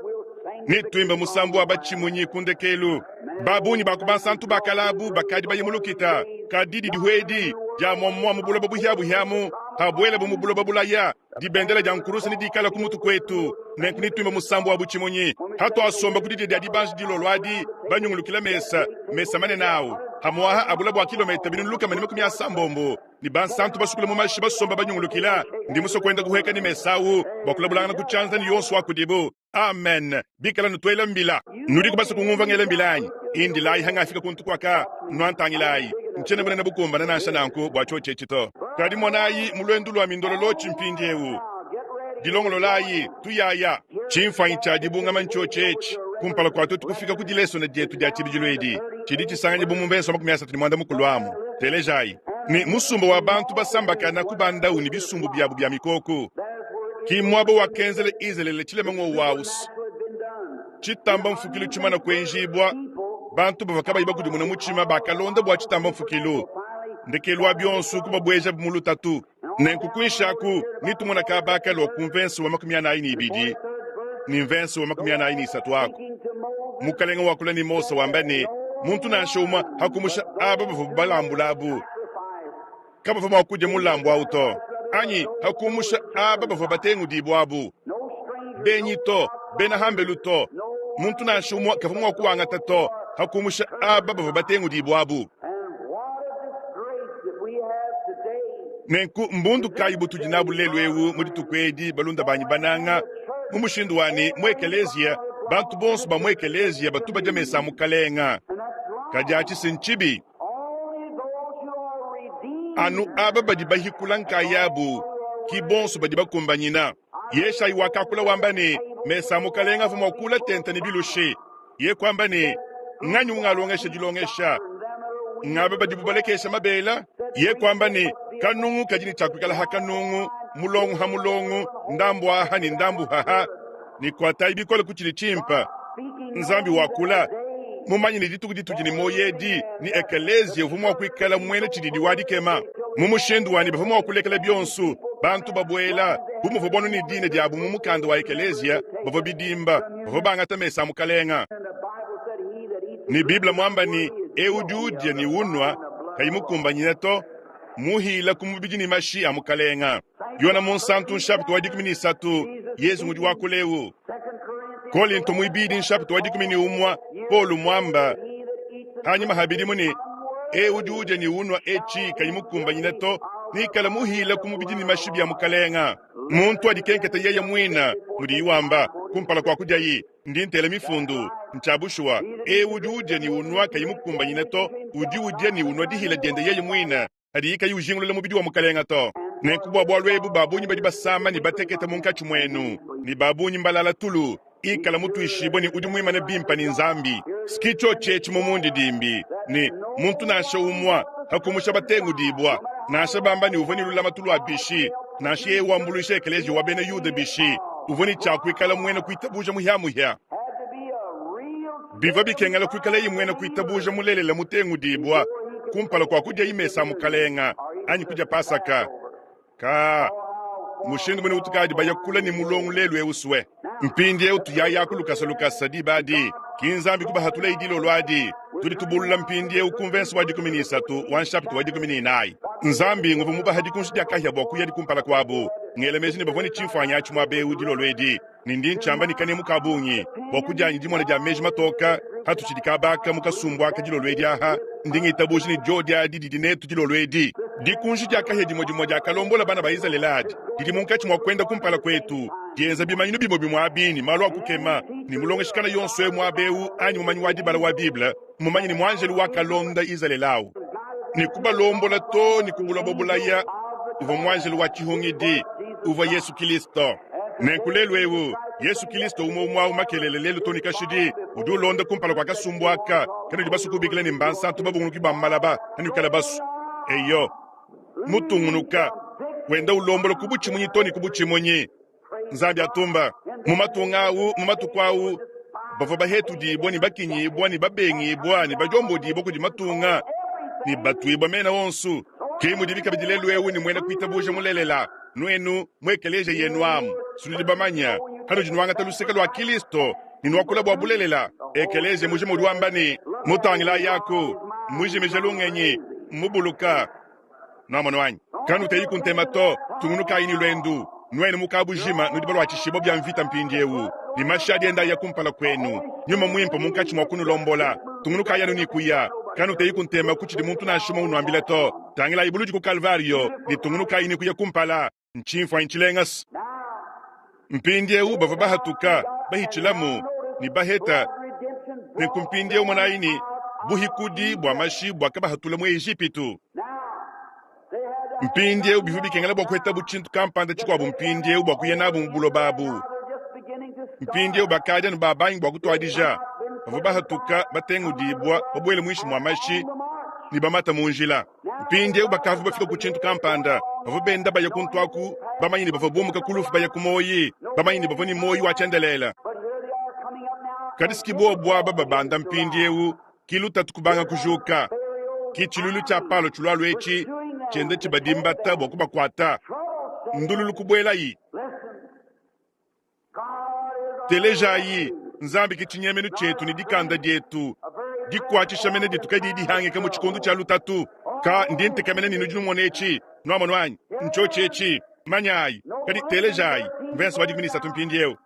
S1: Netuimbe musambu wa batshimunyi ku ndekelu. Ba bungi ba ku bansantu ba kale abu bakadi baye mu lukita, kadi didihu edi dia muamua mu buloba buhiabuhiamu, habuelabu mu buloba bulaya, dibendela dia nkurusa nedikale ku mutu kuetu. Nenku netuimbe musambu wa butshimunyi hatuasomba ku didia dia dibanji dilolo adi, banyungulukila mesa, mesa manene au, hamuaha a bula bua kilometa 630. Ne bansantu basukula mu mashi basomba banyungulukila. Ndi musue kuenda kuhueka ne mesa au bua kulabulangana ku tshianza ne yonso wa kudibu. Amen. Bikala nutuela mbila, nudiku basue kungumva ngela mbila anyi? Indilayi hangafika kuntu kuaka, nuantangilayi. Ntshiena bunene bukumbana nansha nanku bua tshiotshi etshi to. Kadi monayi mu luendu lua mindololotshi mpindieu. Dilongololayi, tuyaya. Tshimfuanyi tshia dibungama ntshiotshi etshi. Kumpala kua tuetu kufika ku dilesona dietu dia tshibidilu edi, tshidi tshisanganyibua mu mvese wa 35 amu. Telejayi. Ne musumba wa bantu basambakana kubandawu ne bisumbu biabu bia mikoko. Ki muaba wakenzela Izalele tshilema ng'wowu Tshitamba mfukilu tshimana kuenjibua, bantu bavua kabayi bakudimuna mutshima bakalonda bua tshitamba mfukilu. Ndekelu wa bionso kubabuejabu mu lutatu. Nenku kuinshi aku netumona kaba kalua ku mvense wa 42 ne mvense wa 43 aku. Mukalenge wakula ne Mose wamba ne, muntu nansha umue hakumusha aba bavua balambula abu kabavua mua kudia mulambu au to, anyi hakumusha aba bavua batengudibua abu, benyi to, bena hambelu to, muntu nansha umue kavua mua kuwangata to. Pa kumusha aba bavua batengudibue abu. Nenku mbundu kayi butudi nabu lelu eu mu dituku edi, balunda banyi bananga, mu mushindu wa ne, mu ekeleziya, bantu bonso ba mu ekeleziya batu badia mesa a Mukalenga. Kadi atshi si ntshibi. Anu aba badi bahikula nkayabu ki bonso badi bakumbanyina. Yeshayi wakakula wamba ne, mesa a Mukalenga avua mua kuula tente ne bilushi. Ye kuamba ne, Nganyi ungalongesha dilongesha? Ngaba badibu balekesha mabela? Ye kuamba ne, Kanungu kadi ne tshia kuikala ha kanungu, mulongo ha mulongo, ndambu aha ne ndambu haha, ne kuatayi bikole ku tshidi tshimpe. Nzambi wakula, mumanye ne dituku ditudi ne muoyo edi ne ekeleziya uvua mua kuikala muena tshididi wa dikema mu mushindu wa ne bavua mua kulekela bionso bantu babuela bu muvua bonu ne dina diabu mu mukanda wa ekeleziya bavua bidimba bavua bangata mesa a mukalenga. Ne Bible muamba ne, eu udi udia ne unua kayi mukumbanyine to, muhila ku mubidi ne mashi a mukalenga. Yona Munsantu nshapita wa 13, Yezu ngudi wakula eu. Kolinto muibidi nshapita wa 11, Paulo muamba hanyima ha bidimu ne, eu udi udia ne unua etshi kayi mukumbanyine to, nikala muhila ku mubidi ne mashi bia mukalenga. Muntu adikenketa yeye muine, mudiyi wamba, kumpala kua kudiayi. Ndi ntela mifundu, ntshia bushuwa, eu udi udia ne unua kayi mukumbanyine to, udi udia ne unua dihila diende yeye muine, hadiyi kayi ujingulula mubidi wa Mukalenga to. Nenku bua bualu ebu ba bungi badi basama ne batekete munkatshi muenu, ne ba bungi mbalala tulu. Ikala mutuishibue ne udi muimane bimpe ne Nzambi. Ski tshiotshi etshi mu mundidimbi ne, muntu nansha umua, pa kumusha batengudibua, nansha bamba ne uvua ne lulamatu lua bishi, nansha yeye wambuluisha ekeleziya wa bena Yuda bishi, uvua ne tshia kuikala muena kuitabuja muhiamuhia. Bivua bikengela kuikalaye muena kuitabuja mulelela mutengudibua kumpala kua kudiaye mesa a Mukalenga anyi kudia Pasaka. Ka mushindu mune utukadi baya kula ne mulongo lelu eu sue. Mpindieu tuyayaku lukasa lukasa diba adi ki Nzambi kubahatulayi dilolo adi. Tudi tubulula mpindieu ku mvense wa 13 wa nshapita wa 14. Nzambi nguvua mubaha dikunshi dia kahia bua kuyadi kumpala kuabu. Ngela meji ne bavua ne tshimfuanyi atshi muaba eu dilolo edi, ne ndi ntshiamba ne kanemu ka bungi bua kudianyi dimona dia meji matoka hatutshidi kabaka mu kasumbu aka dilolo edi aha. Ndi ngitabuja ne diodi adi didi netu dilolo edi. Dikunji dia kahia dimue dimue diakalombola bana ba Izalele adi didi munkatshi mua kuenda kumpala kuetu, dienza bimanyinu bimue bimue abi ne malu a kukema, ne mulongeshi kana yonso eu muaba eu anyi mumanyi wa dibala wa Bible mmumanye ne muanjelu wakalonda Izalele au ne kubalombola too ne ku buloba bulaya uvua muanjelu wa tshihungidi uvua Yesu Kilisto. Nenku lelu eu Yesu Kilisto umue umue au makelele lelu too ne kashidi udi ulonda kumpala kua kasumbu aka kanudi basue kubikila ne mbansantu babunguluki ba malaba kanuikala basue. Eyo, mutungunuka wenda ulombola ku butshimunyi too ne ku butshimunyi. Nzambi atumba mu matunga au mu matuku au bavua bahetudibua ne bakinyibua ne babengibua ne badiombodibua kudi matunga ne batuibua mena onso. Ke mudibi kabidi lelu eu ne muena kuitabuja mulelela. Nuenu mu ekeleziya yenu amu sunudi bamanya hanudi nuangata luseke lua Kilisto ne nuakula bua bulelela. Ekeleziya mujima udi wamba ne, Mutangilayi aku, mmujimije lungenyi, mmubuluka. Nuamonu anyi? Kanuteyiku ntema to, tungunukayi ne luendu. Nuenu mu kabujima nudi baluatshishibua bia mvita mpindieu, ne mashi adi enda aya kumpala kuenu, Nyuma Muimpe munkatshi mua kunulombola. Tungunukayi anu ne kuya. Kanuteyiku ntema ku tshidi muntu nansha umue unuambila to. Tangilayi buludi ku Kalvariyo ne tungunukayi ne kuya kumpala. Ntshimfuanyi tshilenga se! Mpindieu bavua bahatuka, bahitshilamu ne baheta. Nenku mpindieu monayi ne, buhikudi bua mashi buakabahatula mu Ejipitu. Mpindieu bivua bikengela bua kuhetabu tshintu kampanda tshikuabu mpindieu bua kuya nabu mu buloba abu. Mpindieu bakadi anu babangi bua kutuadija, bavua bahatuka, batengudibua, babuele muinshi mua mashi ne bamata mu njila. Mpindieu bakavua bafika ku tshintu kampanda, bavua benda baya kuntu aku, bamanye ne bavua bumuka ku lufu baya ku muoyi, bamanye ne bavua ne muoyi wa tshiendelele. Kadi si buobu aba babanda mpindieu, ki lutatu kubanga kujuka, ki tshiluilu tshia Palo tshilualua etshi tshienda tshibadimbata bua kubakuata, ndululu kubuelayi. Telejayi, Nzambi ke tshinyemenu tshietu ne dikanda dietu, dikuatshisha mene ditu kadiyi dihangika mu tshikondo tshia lutatu. Ka ndi ntekemena ne nudi numona etshi, nuamonu anyi? Ntshiotshi etshi, manyayi. Kadi telejayi, mvense wa 13 mpindieu.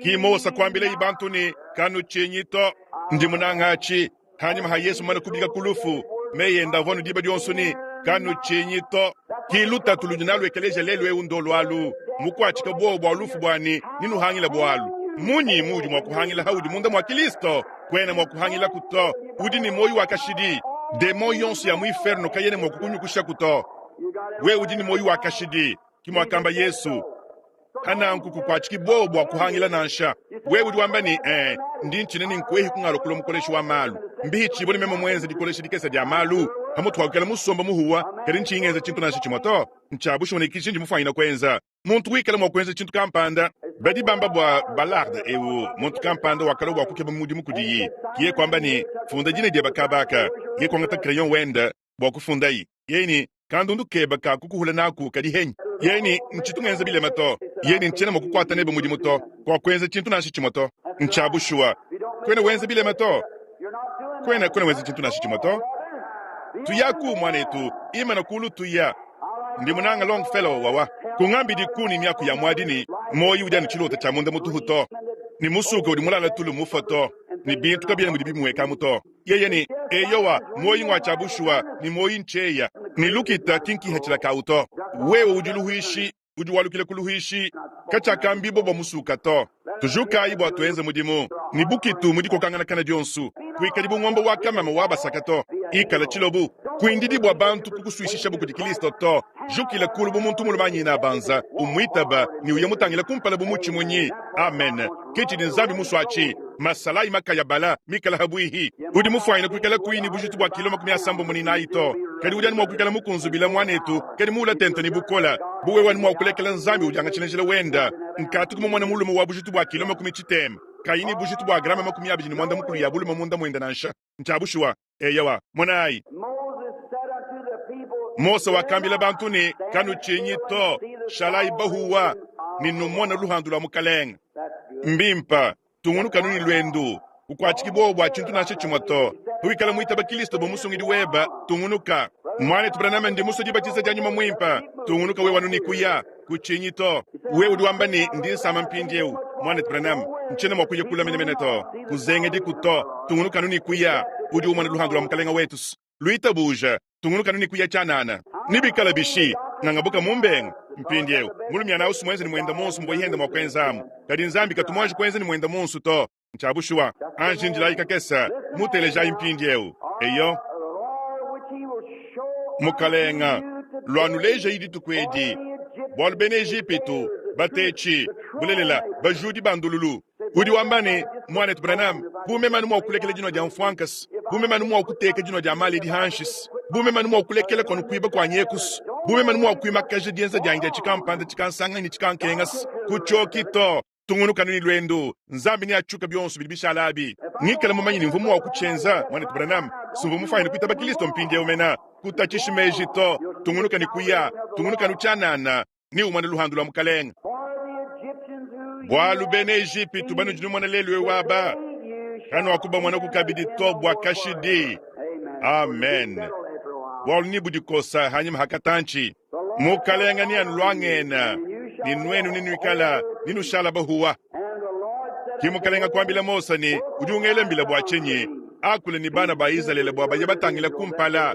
S1: Ki Mose kuambilayi bantu ne, Kanutshinyi to, ndi munanga atshi. Hanyima ha Yesu mumane kubika ku lufu, meyi ende avua anu diba dionso ne, Kanutshinyi to. Ki lutatu ludi nalu ekeleziya lelu eu ndolu alu, mukuatshika buowa bua lufu bua ne, nenuhangile bualu. Munyi muudi mua kuhangila haudi munda mua Kilisto? Kuena mua kuhangilaku to. Udi ne muoyo wa kashidi. Demon yonso ya mu iferno kayena mua kukunyukushaku to. Wewe udi ne muoyo wa kashidi, ki muakamba Yesu. Hananku kukuatshiki buowa bua kuhangila nansha. Wewe udi wamba ne, Eh, ndi ntshina ne nkuehi kungalua kulua mukoleshi wa malu. Mbihitshibue ne meme muenze dikolesha dikese dia malu, pamutu ha kuikala musomba muhuwa, kadi ntshiyi ngenza tshintu nansha tshimue to. Ntshia bushuwa ne ki tshindi mufuanyine kuenza. Muntu wikala mua kuenza tshintu kampanda. Badi bamba bua Ballard eu, muntu kampanda wakalua bua kukeba mudimu kudiyi, kiye kuamba ne, Funda dina diebe kaba aka. Ye kuangata crayon wende bua kufundayi. Yeye ne, Kandundu kebe ka kukuhula naku kadi henyi? Yeye ne, Ntshitu ngenza bilema to. Yeye ne, Ntshiena mua kukuata nebe mudimu to. Kuakuenza tshintu nansha tshimue to. Ntshia bushuwa. Kuena wenza bilema to. Kuena, kuena wenza tshintu nansha tshimue to. Tuyaku, muanetu, imana kulu tuya. Ndi munanga Longfellow wawa. Kungambidi ku ne miaku ya muadi ne, Muoyi udi anu tshilota tshia munda mutuhu to, ne musuke udi mulala tulu mufue to, ne bintu kabiena mudi bimuekamu to. Yeye ne, Eyowa, muoyi ngua tshia bushuwa, ne muoyi ntshieya, ne lukita ki nkihatshila kawu to. Wewe udi luhuishi, udi walukila ku luhuishi, katshiakambibua bua musuka to. Tujukayi bua tuenze mudimu ne bukitu mu dikokanganakana dionso. Kuikadi bu ngombe wa kamama wa basaka to. Ikala tshilobu. Kuindidi bua bantu kukusuishishabu kudi Kristo to. Jukila kulu bu muntu mulume anyina abanza, umuitaba ne uye mutangila kumpala bu mutshimunyi. Amen. Ke tshidi Nzambi musue atshi. Masalayi makaya bala mikala habuihi. Udi mufuanyine kuikala kuyi ne bujitu bua kilo 34 to, kadi udi anu mua kuikala mukunzubile muanetu, kadi muula tente ne bukole. Bu wewe anu mua kulekela Nzambi udiangatshila njila wenda. Nkatuku mumone mulume wa bujitu bua kilo 60 kayi ne bujitu bua grame 25 ya bulume munda muende nansha. Ntshia bushuwa. Eyowa, monayi. Mose wakambila bantu ne, Kanutshinyi to, shalayi bahuwa ne numone luhandu lua Mukalenge. Mbimpe, tungunukanu ne luendu, kukuatshiki buowa bua tshintu nansha tshimue to. Pawikala muitaba Kristo bu Musungidi webe, tungunuka. Muanetu Branham, ndi musue dibatiza dia Nyuma Muimpe. Tungunuka wewe anu ne kuya. Kutshinyi to. Wewe udi wamba ne, Ndi nsama mpindieu, Muanetu Branham. Ntshiena mua kuya kule menemene to. Kuzengediku to. Tungunuka anu ne kuya. Udi umona luhandu lua Mukalenge wetu. Luitabuja. Tungunuka anu ne kuya tshianana. Nebikale bishi? Ngangabuka mu mbenga. Mpindieu, mulumiana au si muenze ne muende muonso muvua yende mua kuenzamu. Kadi Nzambi katu muanji kuenza ne muende muonso to. Ntshia bushuwa. Anji indilayi kakese. Mutelejayi mpindieu. Eyo. Mukalenga, luanulejayi dituku edi, bualu bena Ejipitu, batetshi, bulelela, bajudi ba ndululu. Udi wamba ne, Muanetu Branham, bu meme anu mua kulekela dinua dia mfuankasa, bu meme anu mua kuteka dinua dia maala edi hanshis, bu meme anu mua kulekela kono kuiba kuanyi ekus, bu meme anu mua kuimakaja dienza dianyi dia tshikampanda tshikansanga ne tshikankengas, kutshioki to. Tungunuka ne luendu, Nzambi neatshiuke bionso bidi bishala abi. Ngikala mumanye ne mvua mua kutshienza, Muanetu Branham, sumvua mufuanyine kuitaba Kilisto mpindieu mena. Kutatshishi meji to. Tungunuka ne kuya. Tungunuka anu tshianana, ne umone luhandu lua Mukalenge. Bualu bena Ejipitu banudi numona lelu eu aba, kanuakubamonaku kabidi to bua kashidi. Amen. Bualu nebudikosa hanyima ha katantshi. Mukalenga neanuluangena, ne nuenu nenuikala nenushala bahuwa. Ke Mukalenga kuambila Mose ne, Udi ungela mbila bua tshinyi? Akula ne bana ba Izalele bua baye batangila kumpala.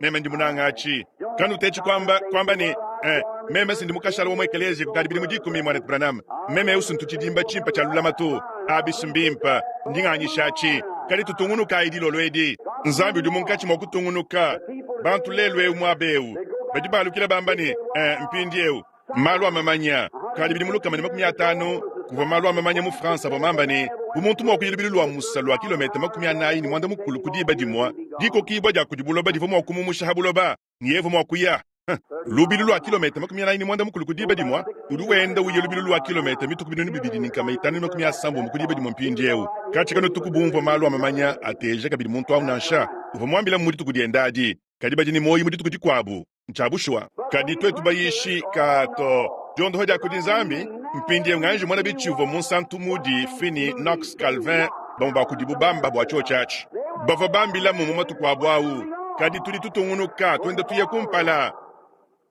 S1: Meme ndi munanga atshi. Kanutetshi kuamba, kuamba ne, eh, meme si ndi mukashala wa mu ekeleziya kukadi bidimu dikumi, Muanetu Branham. Meme eu sintu tshidimba tshimpe tshia lulamatu. Abi si mbimpe. Ndi nganyisha atshi. Kadi tutungunukayi dilolo edi. Nzambi udi munkatshi mua kutungunuka. Bantu lelu eu muaba eu badi balukila bamba ne, eh, mpindieu malu a mamanya. Kadi bidimu 150 kuvua malu a mamanya mu France avua mamba ne, bu muntu mua kuya lubilu lua musa lua kilometa 46 ku diba dimue, dikokibua dia kudi buloba divua mua kumumusha ha buloba ne yeye uvua mua kuya lubilu lua kilometa 45 ku diba dimue. Udi wenda uya lubilu lua kilometa mituku 2590 ku diba dimue mpindieu. Katshia kanutuku bumvua malu a mamanya ateja kabidi muntu au nansha. Uvua muambilamu mu dituku diende adi, kadi badi ne muoyo mu dituku dikuabu. Ntshia bushuwa. Kadi tuetu bayishi ka to diondoha dia kudi Nzambi. Mpindieu nganji mona bitshivua Munsantu Moody, Finney, Knox, Calvin, bamue ba kudibu bamba bua tshiotshi atshi. Bavua bambilamu mu matuku abu au. Kadi tudi tutungunuka tuenda tuya kumpala.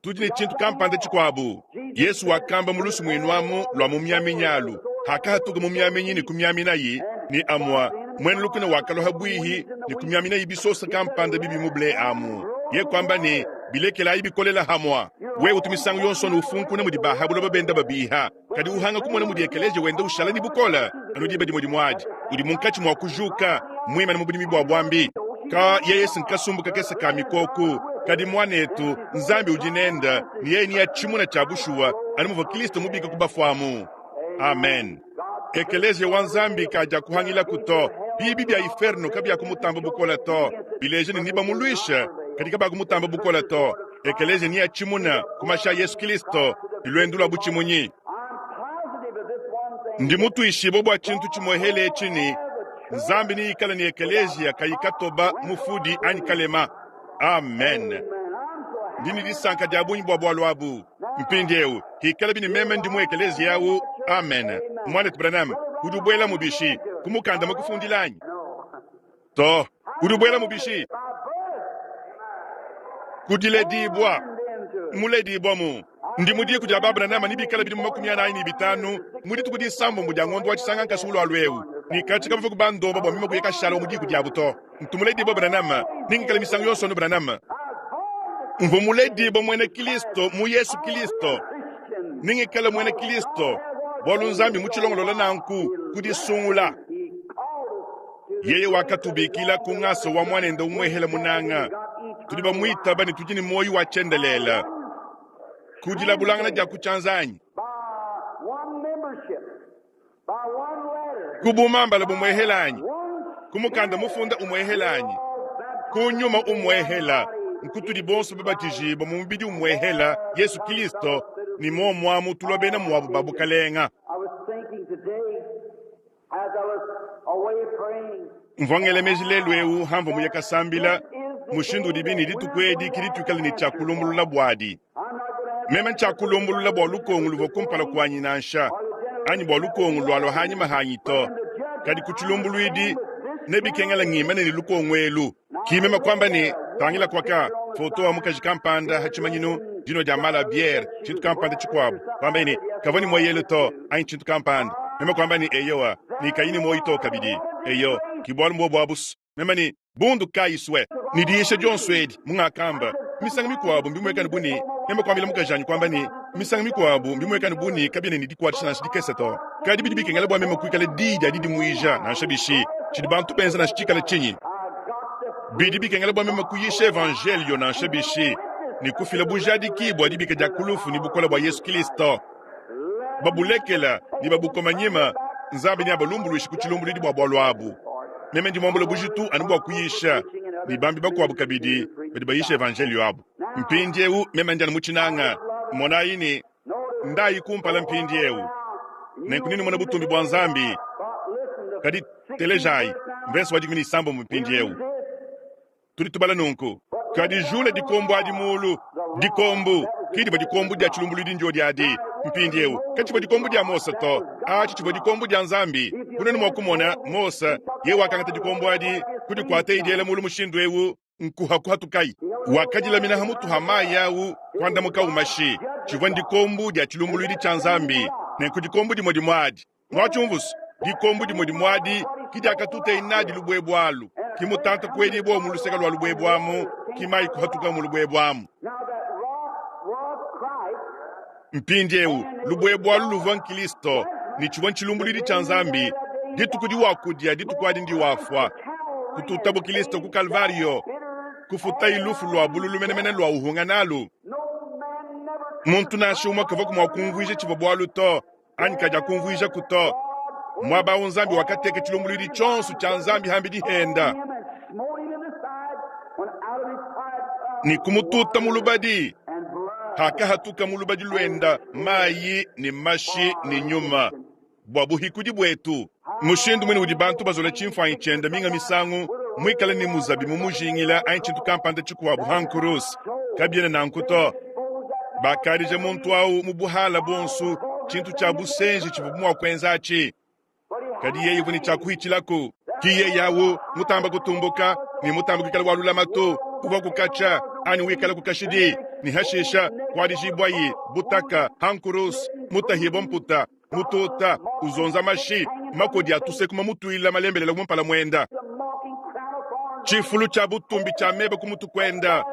S1: Tudi ne tshintu kampanda tshikuabu. Yesu wakamba mu lusumuinu amu lua mumiaminyi alu, hakahatuka mumiaminyi ne kumiaminayi, ne amua muena lukuna wakalua ha buihi ne kumiaminayi bisosa kampanda bibi mu ble amu. Ye kuamba ne, Bilekelayi bikolela hamua. Wewe utu misangu yonso anu ufunkuna mudi ba ha buloba benda babiha, kadi uhanga kumona mudi ekeleziya wenda ushala ne bukole anu diba dimue dimue adi. Udi munkatshi mua kujuka, muimane mu budimi bua buambi. Ka yeye si nkasumbu kakese ka mikoko, kadi muanetu, Nzambi udi nende, ne yeye neatshimune tshia bushuwa, anu muvua Kristo mubike ku bafue amu. Amen. Ekeleziya wa Nzambi kadiakuhangilaku to. Biibi bia iferno kabiakumutamba bukole to. Bileja ne nebamuluishe, kadi kabakumutamba bukole to. Ekeleziya neatshimune ku mashi a Yesu Kristo ne luendu lua butshimunyi. Ndi mutuishibue bua tshintu tshimuehele etshi ne, Nzambi neikale ne ekeleziya kayi katoba, mufudi anyi kalema. Amen. Ndi ne disanka dia bungi bua bualu abu. Mpindieu, hikalabi ne meme ndi mu ekeleziya au, amen. Muanetu Branham, udi ubuelamu bishi? Ku mukanda mukufundila anyi? To. Udi ubuelamu bishi? Ku diledibua. Muledibua mu. Ndi mu diku dia ba Branham ne bikala bidimu 45 mu dituku disambombo dia ngondo wa Tshisanga nkasi ulualu eu, ne katshi kabavua kubandomba bua meme kuya kashala wa mu diku diabu to. Ntu muledibua Branham, ne ngikala misangu yonso anu Branham. Mvua muledibua muena Kilisto mu Yesu Kilisto, ne ngikala muena Kilisto bualu Nzambi mutshilongolola nanku ku disungula. Yeye wakatubikila ku ngasa wa Muanende umuehela munanga. Tudi bamuitaba ne tudi ne muoyo wa tshiendelele. Ku dilabulangana dia ku tshianza anyi? Ku bumambala bumuehela anyi? Ku mukanda mufunda umuehela anyi? Ku nyuma umuehela nkutudi bonso babatijibua mu mubidi umuehela Yesu Kilisto, ne muomuamu tulua bena muabu ba bukalenga. Mvua ngela meji lelu eu hamvua muye kasambila, mushindu udibi ne dituku edi ki dituikale ne tshia kulumbulula buadi. Meme ntshiakulumbulula bua lukongu luvua kumpala kuanyi nansha, anyi bua lukongu lualua hanyima hanyi to, kadi ku tshilumbuluidi nebikengela ngimane ne lukongu elu. Ki meme kuamba ne, Tangila kuaka, foto wa mukaji kampanda ha tshimanyinu, dinua dia mala a biere, tshintu kampanda tshikuabu. Kuambaye ne, Kavua ne mueyelu to, anyi tshintu kampanda. Meme kuamba ne, Eyowa, ne kayi ne muoyi to kabidi. Eyo, ki bualu mbuobu abu's. Meme ne, Bundu kayi swe! Ne diyisha dionso edi, mungakamba, misangu mikuabu mbimuekane bu ne, meme kuambila mukajanyi kuamba ne, misangu mikuabu mbimuekane bu ne kabiena ne dikuatshisha nansha dikese to. Kadi bidi bikengela bua meme kuikala diyi dia didimuija, nansha bishi, tshidi bantu benza nansha tshikale tshinyi. Bidi bikengela bua meme kuyisha evanjeliyo nansha bishi, ne kufila bujadiki bua dibika dia ku lufu ne bukole bua Yesu Kristo. Babulekela ne babukoma nyima, Nzambi neabalumbuluishe ku tshilumbuluidi bua bualu abu. Meme ndi muambule bujitu anu bua kuyisha, ne bambi bakuabu kabidi badi bayisha evanjeliyo abu. Mpindieu meme ndi anu mu tshinanga. Monayi ne, ndayi kumpala mpindieu, nenku nenumone butumbi bua Nzambi. Kadi telejayi mvese wa 16 mpindieu. Tudi tubala nunku, Kadi jula dikombo adi muulu. Dikombo ke divua dikombo dia tshilumbuluidi ndio adi. Mpindieu katshivua dikombo dia Mose to, atshi tshivua dikombo dia Nzambi. Bu nuenu mua kumona, Mose yeye wakangata dikombo adi, kudikuataye diela muulu mushindu eu, nkuha kuhatukayi. Wakadilamina ha mutu ha mayi au, kuandamukawu mashi. Tshivua ndikombo dia tshilumbuluidi tshia Nzambi. Nenku dikombo dimue dimue adi Mwatshiumvu's? Dikombo dimue dimue adi ki diakatuteye nadi lubuebue alu, ki mutanta kuedibua mu luseke lua lubuebue amu, ki mayi kuhatuka mu lubuebue amu. Mpindieu, lubuebue alu luvua n'Kilisto, ne tshivua ntshilumbuluidi tshia Nzambi. Dituku diwakudia, dituku adi ndiwafua. Kututabu Kilisto ku Kalvario, kufutayi lufu lua bululu menemene lua uhunga nalu. Muntu nansha umue kavuaku mua kumvuija tshivua bualu to. anyi kadiakumvuijaku to. Muaba au Nzambi wakateka tshilumbuluidi tshionso tshia Nzambi hambidi henda ne kumututa mu lubadi. Hakahatuka mu lubadi luenda mayi ne mashi ne nyuma bua buhikudi buetu. Mushindu muine udi bantu bazola tshimfuanyi tshienda minga misangu muikale ne muzabi mumujingila anyi tshintu kampanda tshikuabu ha nkuruse, kabiena nanku to. Bakadija muntu au mu buhala buonso tshintu tshia busenji tshivuabu mua kuenza atshi, kadi yeye uvua ne tshia kuhitshilaku. Ki yeye au mutamba kutumbuka ne mutamba kuikala wa lulamatu, uvua kukatshia anyi wikala ku kashidi. Ne hashisha kuadijibwayi butaka ha nkuruse, mutahibwa mputa, mututa, uzonza mashi, makodi a tuseku mamutuila malembelela mu mpala muenda, tshifulu tshia butumbi tshia meba ku mutu kuenda,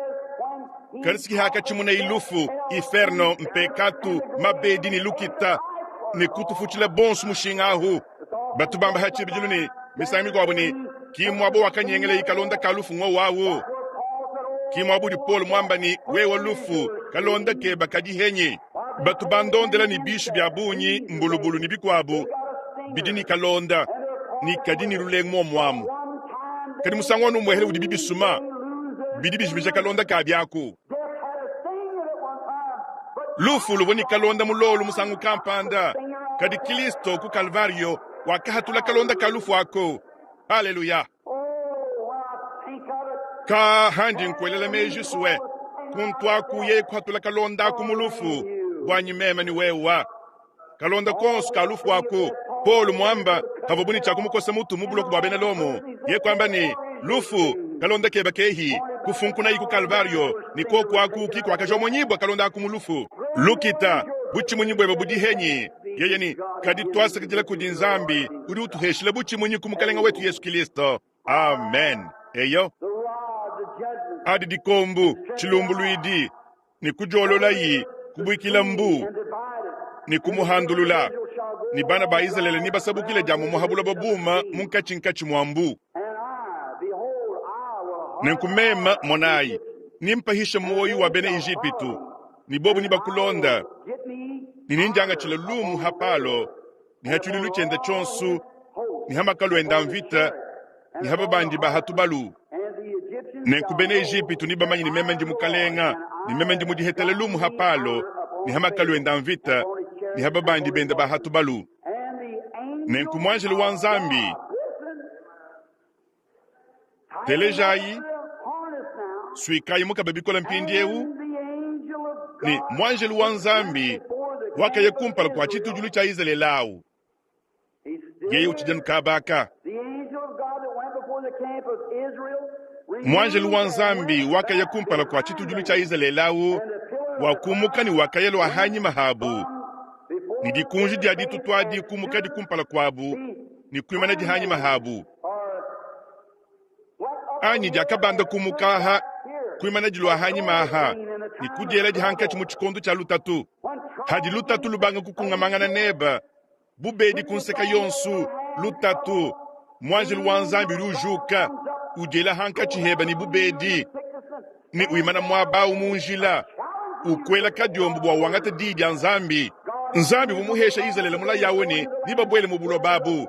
S1: kadi hakatshimuna ilufu, iferno, mpekatu, mabedi ne lukita, ne kutufutshila bonso mushinga ahu. Batu bamba ha tshibidilu ne misangu mikuabu ne ki muaba wakanyengela ikalonda ka lufu ngo wawu. Ki muaba udi Paul muamba ne wewe lufu kalonda keba kadi henyi. Batu bandondela ne bishi bia bungi mbulubulu ne bikuabu bidi ne kalonda ne kadi ne lulengu muomuamu. Kadi musangu wanu umuehele udi bibisuma bidi bijimija kalonda ka biaku. Lufu luvua ne kalonda mulolu musangu kampanda, kadi Kristo ku Kalvario wakahatula kalonda ka lufu ako. Haleluya! Ka handi nkuelela meji sue kuntuaku yeye kuhatula kalonda aku mu lufu buanyi meme ne wewa. Kalonda konso ka lufu aku. Paulo muamba kavua ne tshia kumukosa mutu mu buloko bua bena Lomo. Ye kuamba ne lufu kalonda keba kehi kufunkunayi ku Kalvario ne koku aku ki kuakajomonyibua kalonda aku mu lufu. Lukita butshimunyi buebe budi henyi? Yeye ni kadi tuasakidila kudi Nzambi udi utuheshila butshimunyi ku Mukalenga wetu Yesu Kristo. Amen. Eyo adi dikombu tshilumbuluidi ne kudiololayi kubuikila mbu ne kumuhandulula ne bana ba Izalele ne basabukile dia mumuha buloba buma munkatshinkatshi mua mbu. Nenku mema monayi nimpahisha muoyo wa bena Ejipitu ne bobu ne bakulonda ne nindiangatshila lumu ha Palo ne ha tshiluilu tshiende tshionso ne ha makalu ende a mvita ne ha babandi ba ha tubalu. Nenku bena Ejipitu ne bamanye ne meme ndi mukalenga ne meme ndi mudihetele lumu ha Palo ne ha makalu ende a mvita ne ha babandi bende ba ha tubalu. Nenku muanjelu wa Nzambi, telejayi, suikayi mukaba bikole mpindieu ne muanjelu wa Nzambi wakaya kumpala kua tshitudilu tshia Izalele awu. Yeye utshidi anu kaba aka. Muanjelu wa Nzambi wakaya kumpala kua tshitudilu tshia Izalele awu, wakumuka ne wakaya lua hanyima habu, ne dikunji dia ditutu adi kumukadi kumpala kuabu ne kuimanadi hanyima habu, anyi diakabanda kumuka aha kuimanadi lua hanyima aha ne kudieladi hankatshi mu tshikondo tshia lutatu. Hadi lutatu lubanga kukungamangana neba, bubedi ku nseka yonso, lutatu, muanjelu wa Nzambi udi ujuka, udiela hankatshi heba ne bubedi ne wimana muaba awu mu njila, ukuela kadiombo bua wangate diyi dia Nzambi. Nzambi uvua muhesha Izalele mulayi awu ne nibabuele mu buloba abu.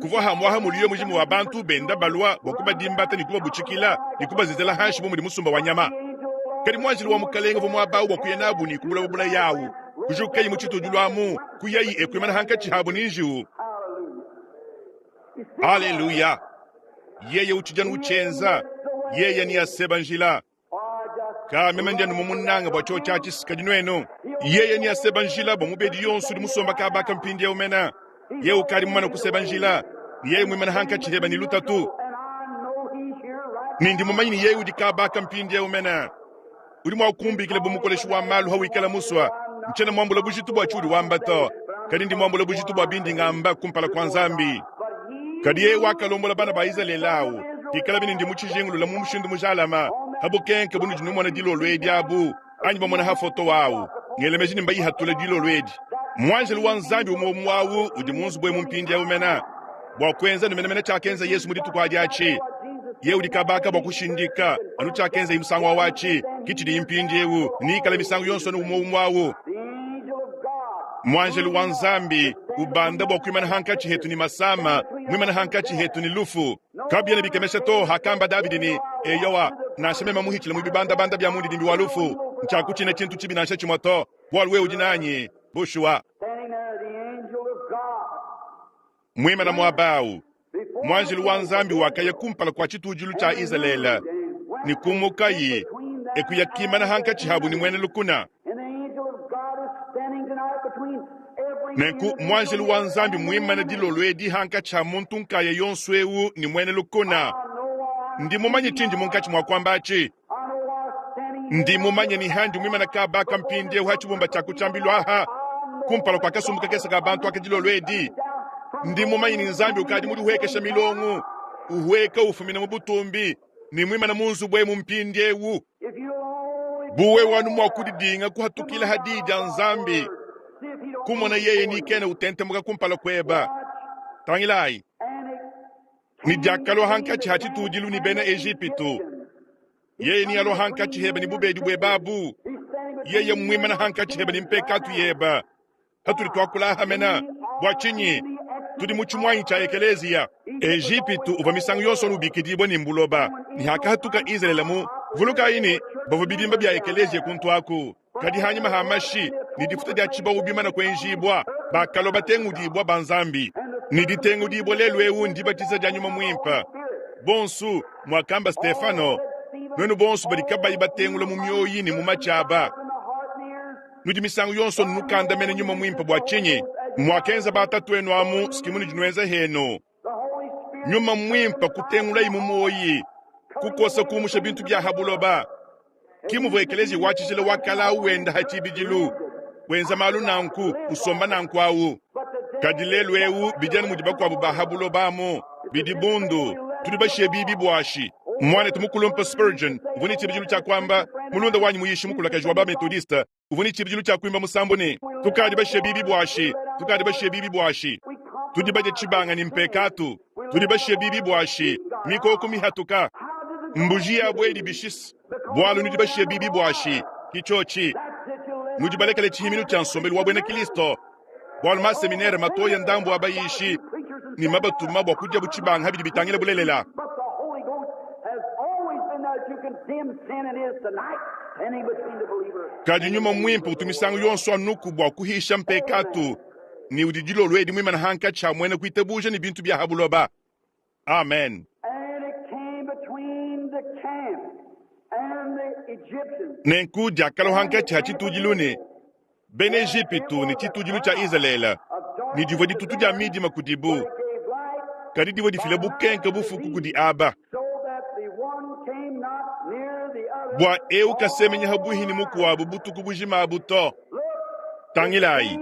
S1: Kuvua hamuaha muliyo mujimu wa bantu benda balua bua kubadimbata ne kubabutshikila ne kubazezela hanshi bu mudi musumba wa nyama. Kadi muanjelu wa Mukalenga uvua muaba awu bua kuya nabu ne ku buloba bulayi awu. Kujukayi mu tshitudilu amu, kuyayi e kuimana hankatshi habu ne njiwu. Aleluya! Yeye utshidi anu utshienza, yeye neaseba njila. Ka meme ndi anu mumunanga bua tshiotshi atshi, kadi nuenu, yeye neaseba njila bua mubedi yonso udi musomba kaba aka mpindieu mena. Yeye ukadi mumane kuseba njila, ne yeye muimana hankatshi heba ne lutatu. Ne ndi mumanye ne yeye udi kaba aka mpindieu mena. Udi mua kumbikila bu mukoleshi wa malu hawikala musua. Ntshiena muambula bujitu bua tshiudi wamba to, kadi ndi muambula bujitu bua bindi ngamba kumpala kua Nzambi. Kadi yeye wakalombola bana ba Izalele awu, pikalabi ne ndi mutshijingulula mu mushindu mujalama, ha bukenke bunudi numona dilolo edi abu, anyi bamona ha foto awu, ngela meji ne mbayihatula dilolo edi. Muanjelu wa Nzambi umue umue awu udi mu nzubu emu mpindieu mena, bua kuenza ne menemene tshiakenza Yesu mu dituku adi atshi. Yeye udi kabaka bua kushindika anu tshiakenzaye musangu awu atshi, ke tshidiye mpindieu, ne ikala misangu yonso anu umue umue awu. Muanjelu wa Nzambi ubanda bua kuimana hankatshi hetu ne masama, muimana hankatshi hetu ne lufu. Kabiena bikemesha to hakamba Davidi ne, Eyowa, nansha meme muhitshile mu bibandabanda bia mundidimbi wa lufu, ntshiakutshina tshintu tshibi nansha tshimue to, bualu wewe udi nanyi. Bushuwa, muimana muaba au, muanjelu wa Nzambi wakaya kumpala kua tshitudilu tshia Izalele ne kumukayi e kuya kimana hankatshi habu ne muena lukuna. Nenku muanjelu wa Nzambi muimane dilolo edi hankatshi ha muntu nkaya yonso eu ne muena lukuna. Ndi mumanye tshindi munkatshi mua kuamba atshi. Ndi mumanye ne handi muimane kaba aka mpindieu ha tshibumba tshia ku tshiambilu aha, kumpala kua kasumbu kakese ka bantu aka dilolo edi, ndi mumanye ne Nzambi ukadi mudihuekesha milongo, uhueka ufumina mu butumbi, ne muimane mu nzubu emu mpindieu. Bu wewe anu mua kudidinga kuhatukila ha diyi dia Nzambi, kumona yeye ni kena utentemuka kumpala kueba. Tangilayi, ne diakalua hankatshi ha tshitudilu ne Bena Ejipitu, yeye nealua hankatshi hebe ne bubedi buebe abu, yeye mmuimana hankatshi hebe ne mpekatu yebe. Hatudi tuakula aha mena, bua tshinyi tudi mu tshimuanyi tshia ekeleziya? Ejipitu uvua misangu yonso ubikidibua ne mbuloba, ne hakahatuka Izalele mu, vulukayi ne, bavua bidimba bia ekeleziya kuntu aku. Kadi hanyima ha mashi ne difuta dia tshibawu bimana kuenjibua, bakalua batengudibua ba Nzambi. Ne ditengudibua lelu eu ndibatiza dia Nyuma Muimpe. Bonsu, muakamba Stefano, nuenu bonso badi kabayi batengula mu mioyi ne mu matshi aba, nudi misangu yonso nukandamena Nyuma Muimpe bua tshinyi? Muakenza batatuenu amu ski munudi nuenza henu. Nyuma Muimpe kutengulayi mu muoyi, kukosa kumusha bintu bia ha buloba. Ki muvua ekeleziya wa tshijila wa kale au wenda ha tshibidilu, wenza malu nanku, usomba nanku au. Kadi lelu eu bidi anu mudi bakuabu ba ha buloba amu, bidi bundu, tudi bashiye bibi buashi. Muanetu mukulumpe Spurgeon uvua ne tshibidilu tshia kuamba, mulunda wanyi muyishi mukulakaji wa ba-Methodiste, uvua ne tshibidilu tshia kuimba musambu ne, Tukadi bashiye bibi buashi, tukadi bashiye bibi buashi, tudi badie tshibanga ne mpekatu, tudi bashiye bibi buashi, mikoko mihatuka, mbuji yabu edi bishisa, bualu nudi bashiye bibi buashi. Ki tshiotshi, nudi balekele tshihiminu tshia nsombelu wa buena Kristo, bualu maseminere matoya ndambu a bayishi ne mabatuma bua kudiabu tshibanga ha bidi bitangila bulelela. Kadi Nyuma Muimpe utu misangu yonso anuku bua kuhisha mpekatu ne udi dilolo edi muimane hankatshi ha muena kuitabuja ne bintu bia ha buloba. Amen. Nenku diakalua hankatshi ha tshitudilu ne Bena Ejipitu ne tshitudilu tshia Izalele, ne divua ditutu dia midima kudibu, kadi divua difila bukenke bufuku kudi aba. Bua eu kasemenyi habuihi ne mukuabu butuku bujima abu to. Tangilayi,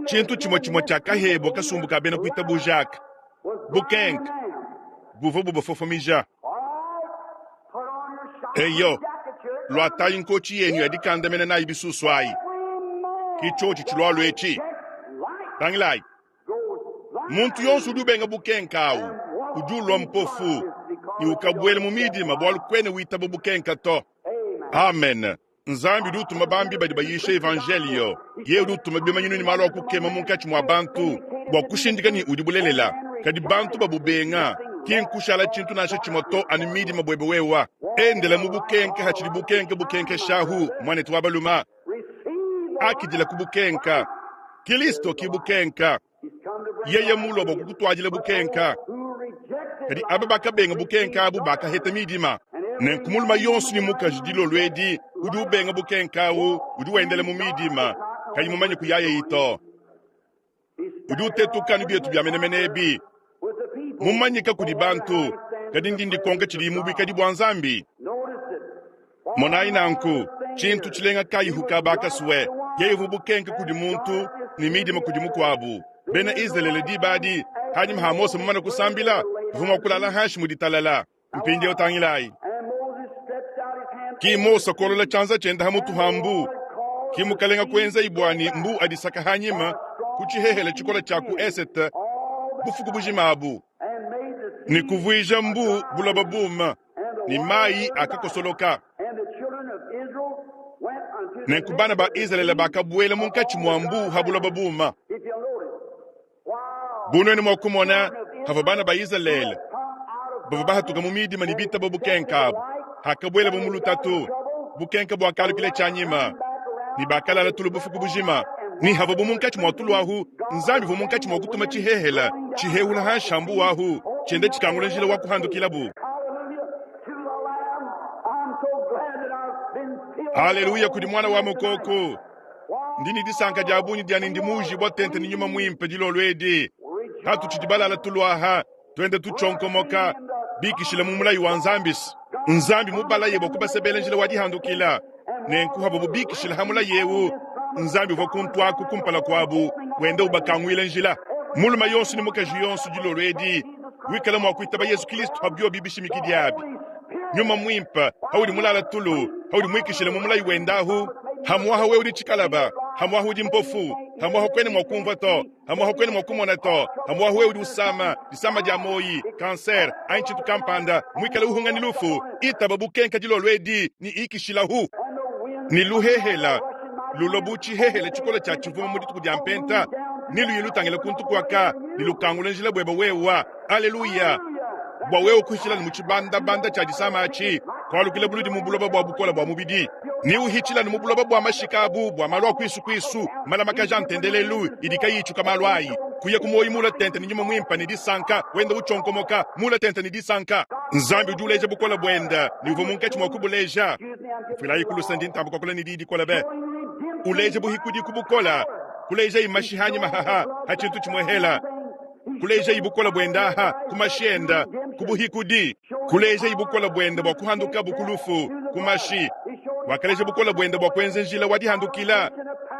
S1: tshintu tshimue tshimue tshiakahebua kasumbu ka bena kuitabuja aka, bukenke buvua bubafofomija. Eyo, luatayi nkotshi yenu ya dikandamena nayi bisusu ayi. Ki tshiotshi tshilualua etshi. Tangilayi, muntu yonso udi ubenga bukenka awu udi ulua mpofu ne ukabuela mu midima bualu kuena witaba bukenka to. Amen. Nzambi udi utuma bambi badi bayisha evanjeliyo. Yeye udi utuma bimanyinu ne malu a kukema munkatshi mua bantu bua kushindika ne udi bulelela. Kadi bantu babubenga, ki nkushala tshintu nansha tshimue to, anu midima buebe wewa. Endela mu bukenke hatshidi bukenke bukenkeshahu, muanetu wa baluma. Akidila ku bukenka. Kilisto ki bukenka. Yeye mulua bua kukutuadila bukenka. Kadi aba bakabenga bukenka abu bakaheta midima. Nenku mulume yonso ne mukaji dilolo edi udi ubenga bukenka awu udi wendela mu midima, kayi mumanye kuyayeyi to. Udi utetuka anu bietu bia menemene ebi, mumanyika kudi bantu, kadi ndi ndikonka tshidiyi mu buikadi bua Nzambi. Monayi nanku, tshintu tshilenga kayihu kaba kasue, yeye uvua bukenke kudi muntu ne midima kudi mukuabu. Bena Izalele diba adi, hanyima ha Mose mumane kusambila, bavua mua kulala hanshi mu ditalala. Mpindieu tangilayi, ki Mose kolola tshianza tshiende ha mutu ha mbu, ki mukalenga kuenzayi bua ne mbu adisaka hanyima ku tshihehele tshikola tshia ku esete bufuku bujima abu, ne kuvuija mbu buloba buuma. Ne mayi akakosoloka. Nenku bana ba Izalele bakabuela munkatshi mua mbuu ha buloba buuma. Bu nuenu mua kumona havua bana ba Izalele bavua bahatuka mu midima ne bitaba bukenka abu, hakabuelabo mu lutatu, bukenka buakalukila tshianyima, ne bakalala tulu bufuku bujima. Ne havuabo munkatshi mua tulu ahu, Nzambi uvua munkatshi mua kutuma tshihehela tshihehula hanshi ha mbuu ahu, tshienda tshikangula njila wa kuhandukilabu. Haleluya kudi Muana wa Mukoko! Ndi ne disanka dia bungi dia ne ndi muujibua tente ne Nyuma Muimpe dilolo edi. Hatutshidi balala tulu aha, tuenda tutshionkomoka, bikishila mu mulayi wa Nzambi. Nzambi mubalaye bua kubasebela njila wa dihandukila. Nenku havuabu bikishila ha mulayi eu, Nzambi uvua kuntu aku kumpala kuabu wenda ubakanguila njila. Mulume yonso ne mukaji yonso dilolo edi wikala mua kuitaba Yezu Kristo pa biobi bishimikidi abi. Nyuma Muimpe, haudi mulala tulu, haudi muikishile mu mulayi wenda ahu, hamuaha wewe udi tshikalaba, hamuaha udi mpofu, hamuaha kuena mua kumvua to, hamuaha kuena mua kumona to, hamuaha wewe udi usama, disama dia moyi, kanser, anyi tshintu kampanda, muikale uhunga ne lufu, itaba bukenka dilolo edi ne ikishilahu. Ne luhehela lulua bu tshihehele tshikole tshia tshivuma mu dituku dia mpenta, ne luye lutangila kuntu kuaka ne lukangula njila buebe wewa. Aleluya! Bua wewe kuhitshila ne mu tshibandabanda tshia disama atshi, kualukila buludi mu buloba bua bukole bua mubidi, ne uhitshila ne mu buloba bua mashika abu bua malu a kuisu kuisu, malamakaja a ntendelelu idi kayi itshuka malu ayi, kuya ku muoyo mula tente ne nyuma muimpe ne disanka, wenda utshionkomoka mula tente ne disanka. Nzambi udi uleja bukole buende ne uvua munkatshi mua kubuleja. Mfuilayi ku luse, ndi ntamba kuakula ne diyi dikole be. Uleja buhikudi ku bukole, kulejayi mashi hanyi mahaha ha tshintu tshimuehela. Kulejayi bukole buende aha ku mashi ende, ku buhikudi. Kulejayi bukole buende bua kuhandukabu ku lufu ku mashi. Wakaleja bukole buende bua kuenza njila wa dihandukila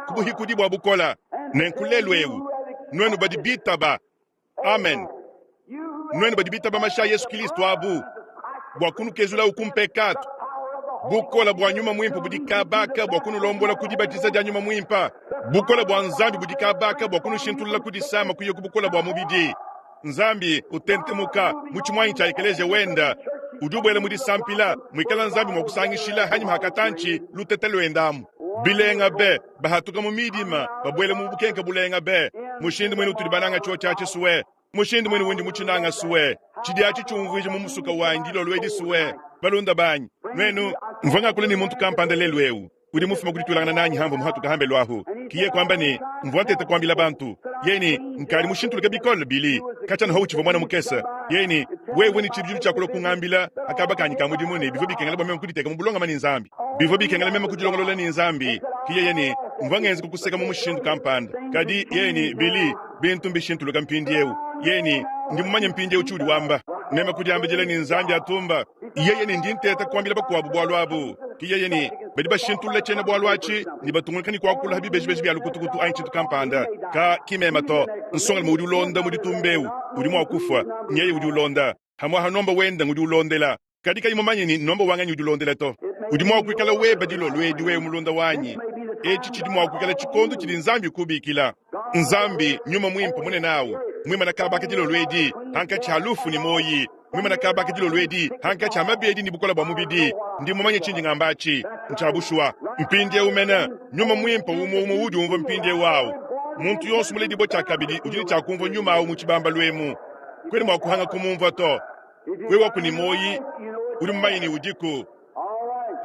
S1: ku buhikudi bua bukole. Nenku lelu eu, nuenu badi bitaba, amen, nuenu badi bitaba mashi a Yesu Kilisto abu bua kunukezulawu ku mpekatu, bukole bua Nyuma Muimpe budi kabaka bua kunulombola ku dibatiza dia Nyuma Muimpe. Bukole bua Nzambi budi kabaka bua kunushintulula ku disama kuya ku bukole bua mubidi. Nzambi utentemuka mu tshimuangi tshia ekeleziya wenda, udi ubuela mu disampila muikala Nzambi mua kusangishila hanyima ha katantshi lutete luenda amu. Bilenga be, bahatuka mu midima babuela mu bukenke bulenga be. Mushindu muine utudi bananga tshiotshi atshi sue. Mushindu muine undi mutshinanga sue. Tshidi atshi tshiumvuija mu musuka wanyi dilolo edi sue. Balunda banyi, nuenu, mvua ngakula ne muntu kampanda lelu eu udi mufume ku dituilangana nanyi hamvua muhatuka hambelu ahu. Kiye kuamba ne, mvua nteta kuambila bantu. Yeye ne, nkadi mushintuluke bikole, Billy, katshia anu hautshivua muana mukese. Yeye ne, wewe ne tshibidilu tshia kulua kungambila pa kaba kanyi ka mudimu ne bivua bikengela bua meme kuditeka mu bulongame ne Nzambi. Bivua bikengela meme kudilongolola ne Nzambi. Ke yeye ne, mvua ngenza kukuseka mu mushindu kampanda. Kadi, yeye ne, Billy, bintu mbishintuluka mpindieu. Yeye ne, ndi mumanye mpindieu tshiudi wamba. Meme kudiambidila ne, Nzambi atumba. Yeye ne, ndi nteta kuambila bakuabu bualu abu. Ke yeye ne, badi bashintulula tshiena-bualu atshi ne batungunuka ne kuakula ha bibejibeji bia lukutukutu anyi tshintu kampanda. Ka, ki meme to. Nsongalume udi ulonda mu ditumba eu udi mua kufua. Nyeye udi ulonda. Hamuaha nomba wenda ngudi ulondela. Kadi kayi mumanye ne nomba wanganyi udi ulondela to. Udi mua kuikala weba dilolo edi wewe mulunda wanyi. Etshi tshidi mua kuikala tshikondo tshidi Nzambi ukubikila. Nzambi, Nyuma Muimpe munene awu, muimana kaba aka dilolo edi, hankatshi ha lufu ne muoyi, muimana kaba aka dilolo edi, hankatshi ha mabedi ne bukole bua mubidi. Ndi mumanye tshindi ngamba atshi ntshia bushuwa. Mpindiewu mene, Nyuma Muimpe umue umue uudi umvua mpindiewu awu, muntu yonso muledibue tshiakabidi udi ne tshia kumvua Nyuma awu mu tshibambalu emu. Kuena mua kuhanga kumumvua to. Wewe waku ne muoyi, udi mumanye ne udiku.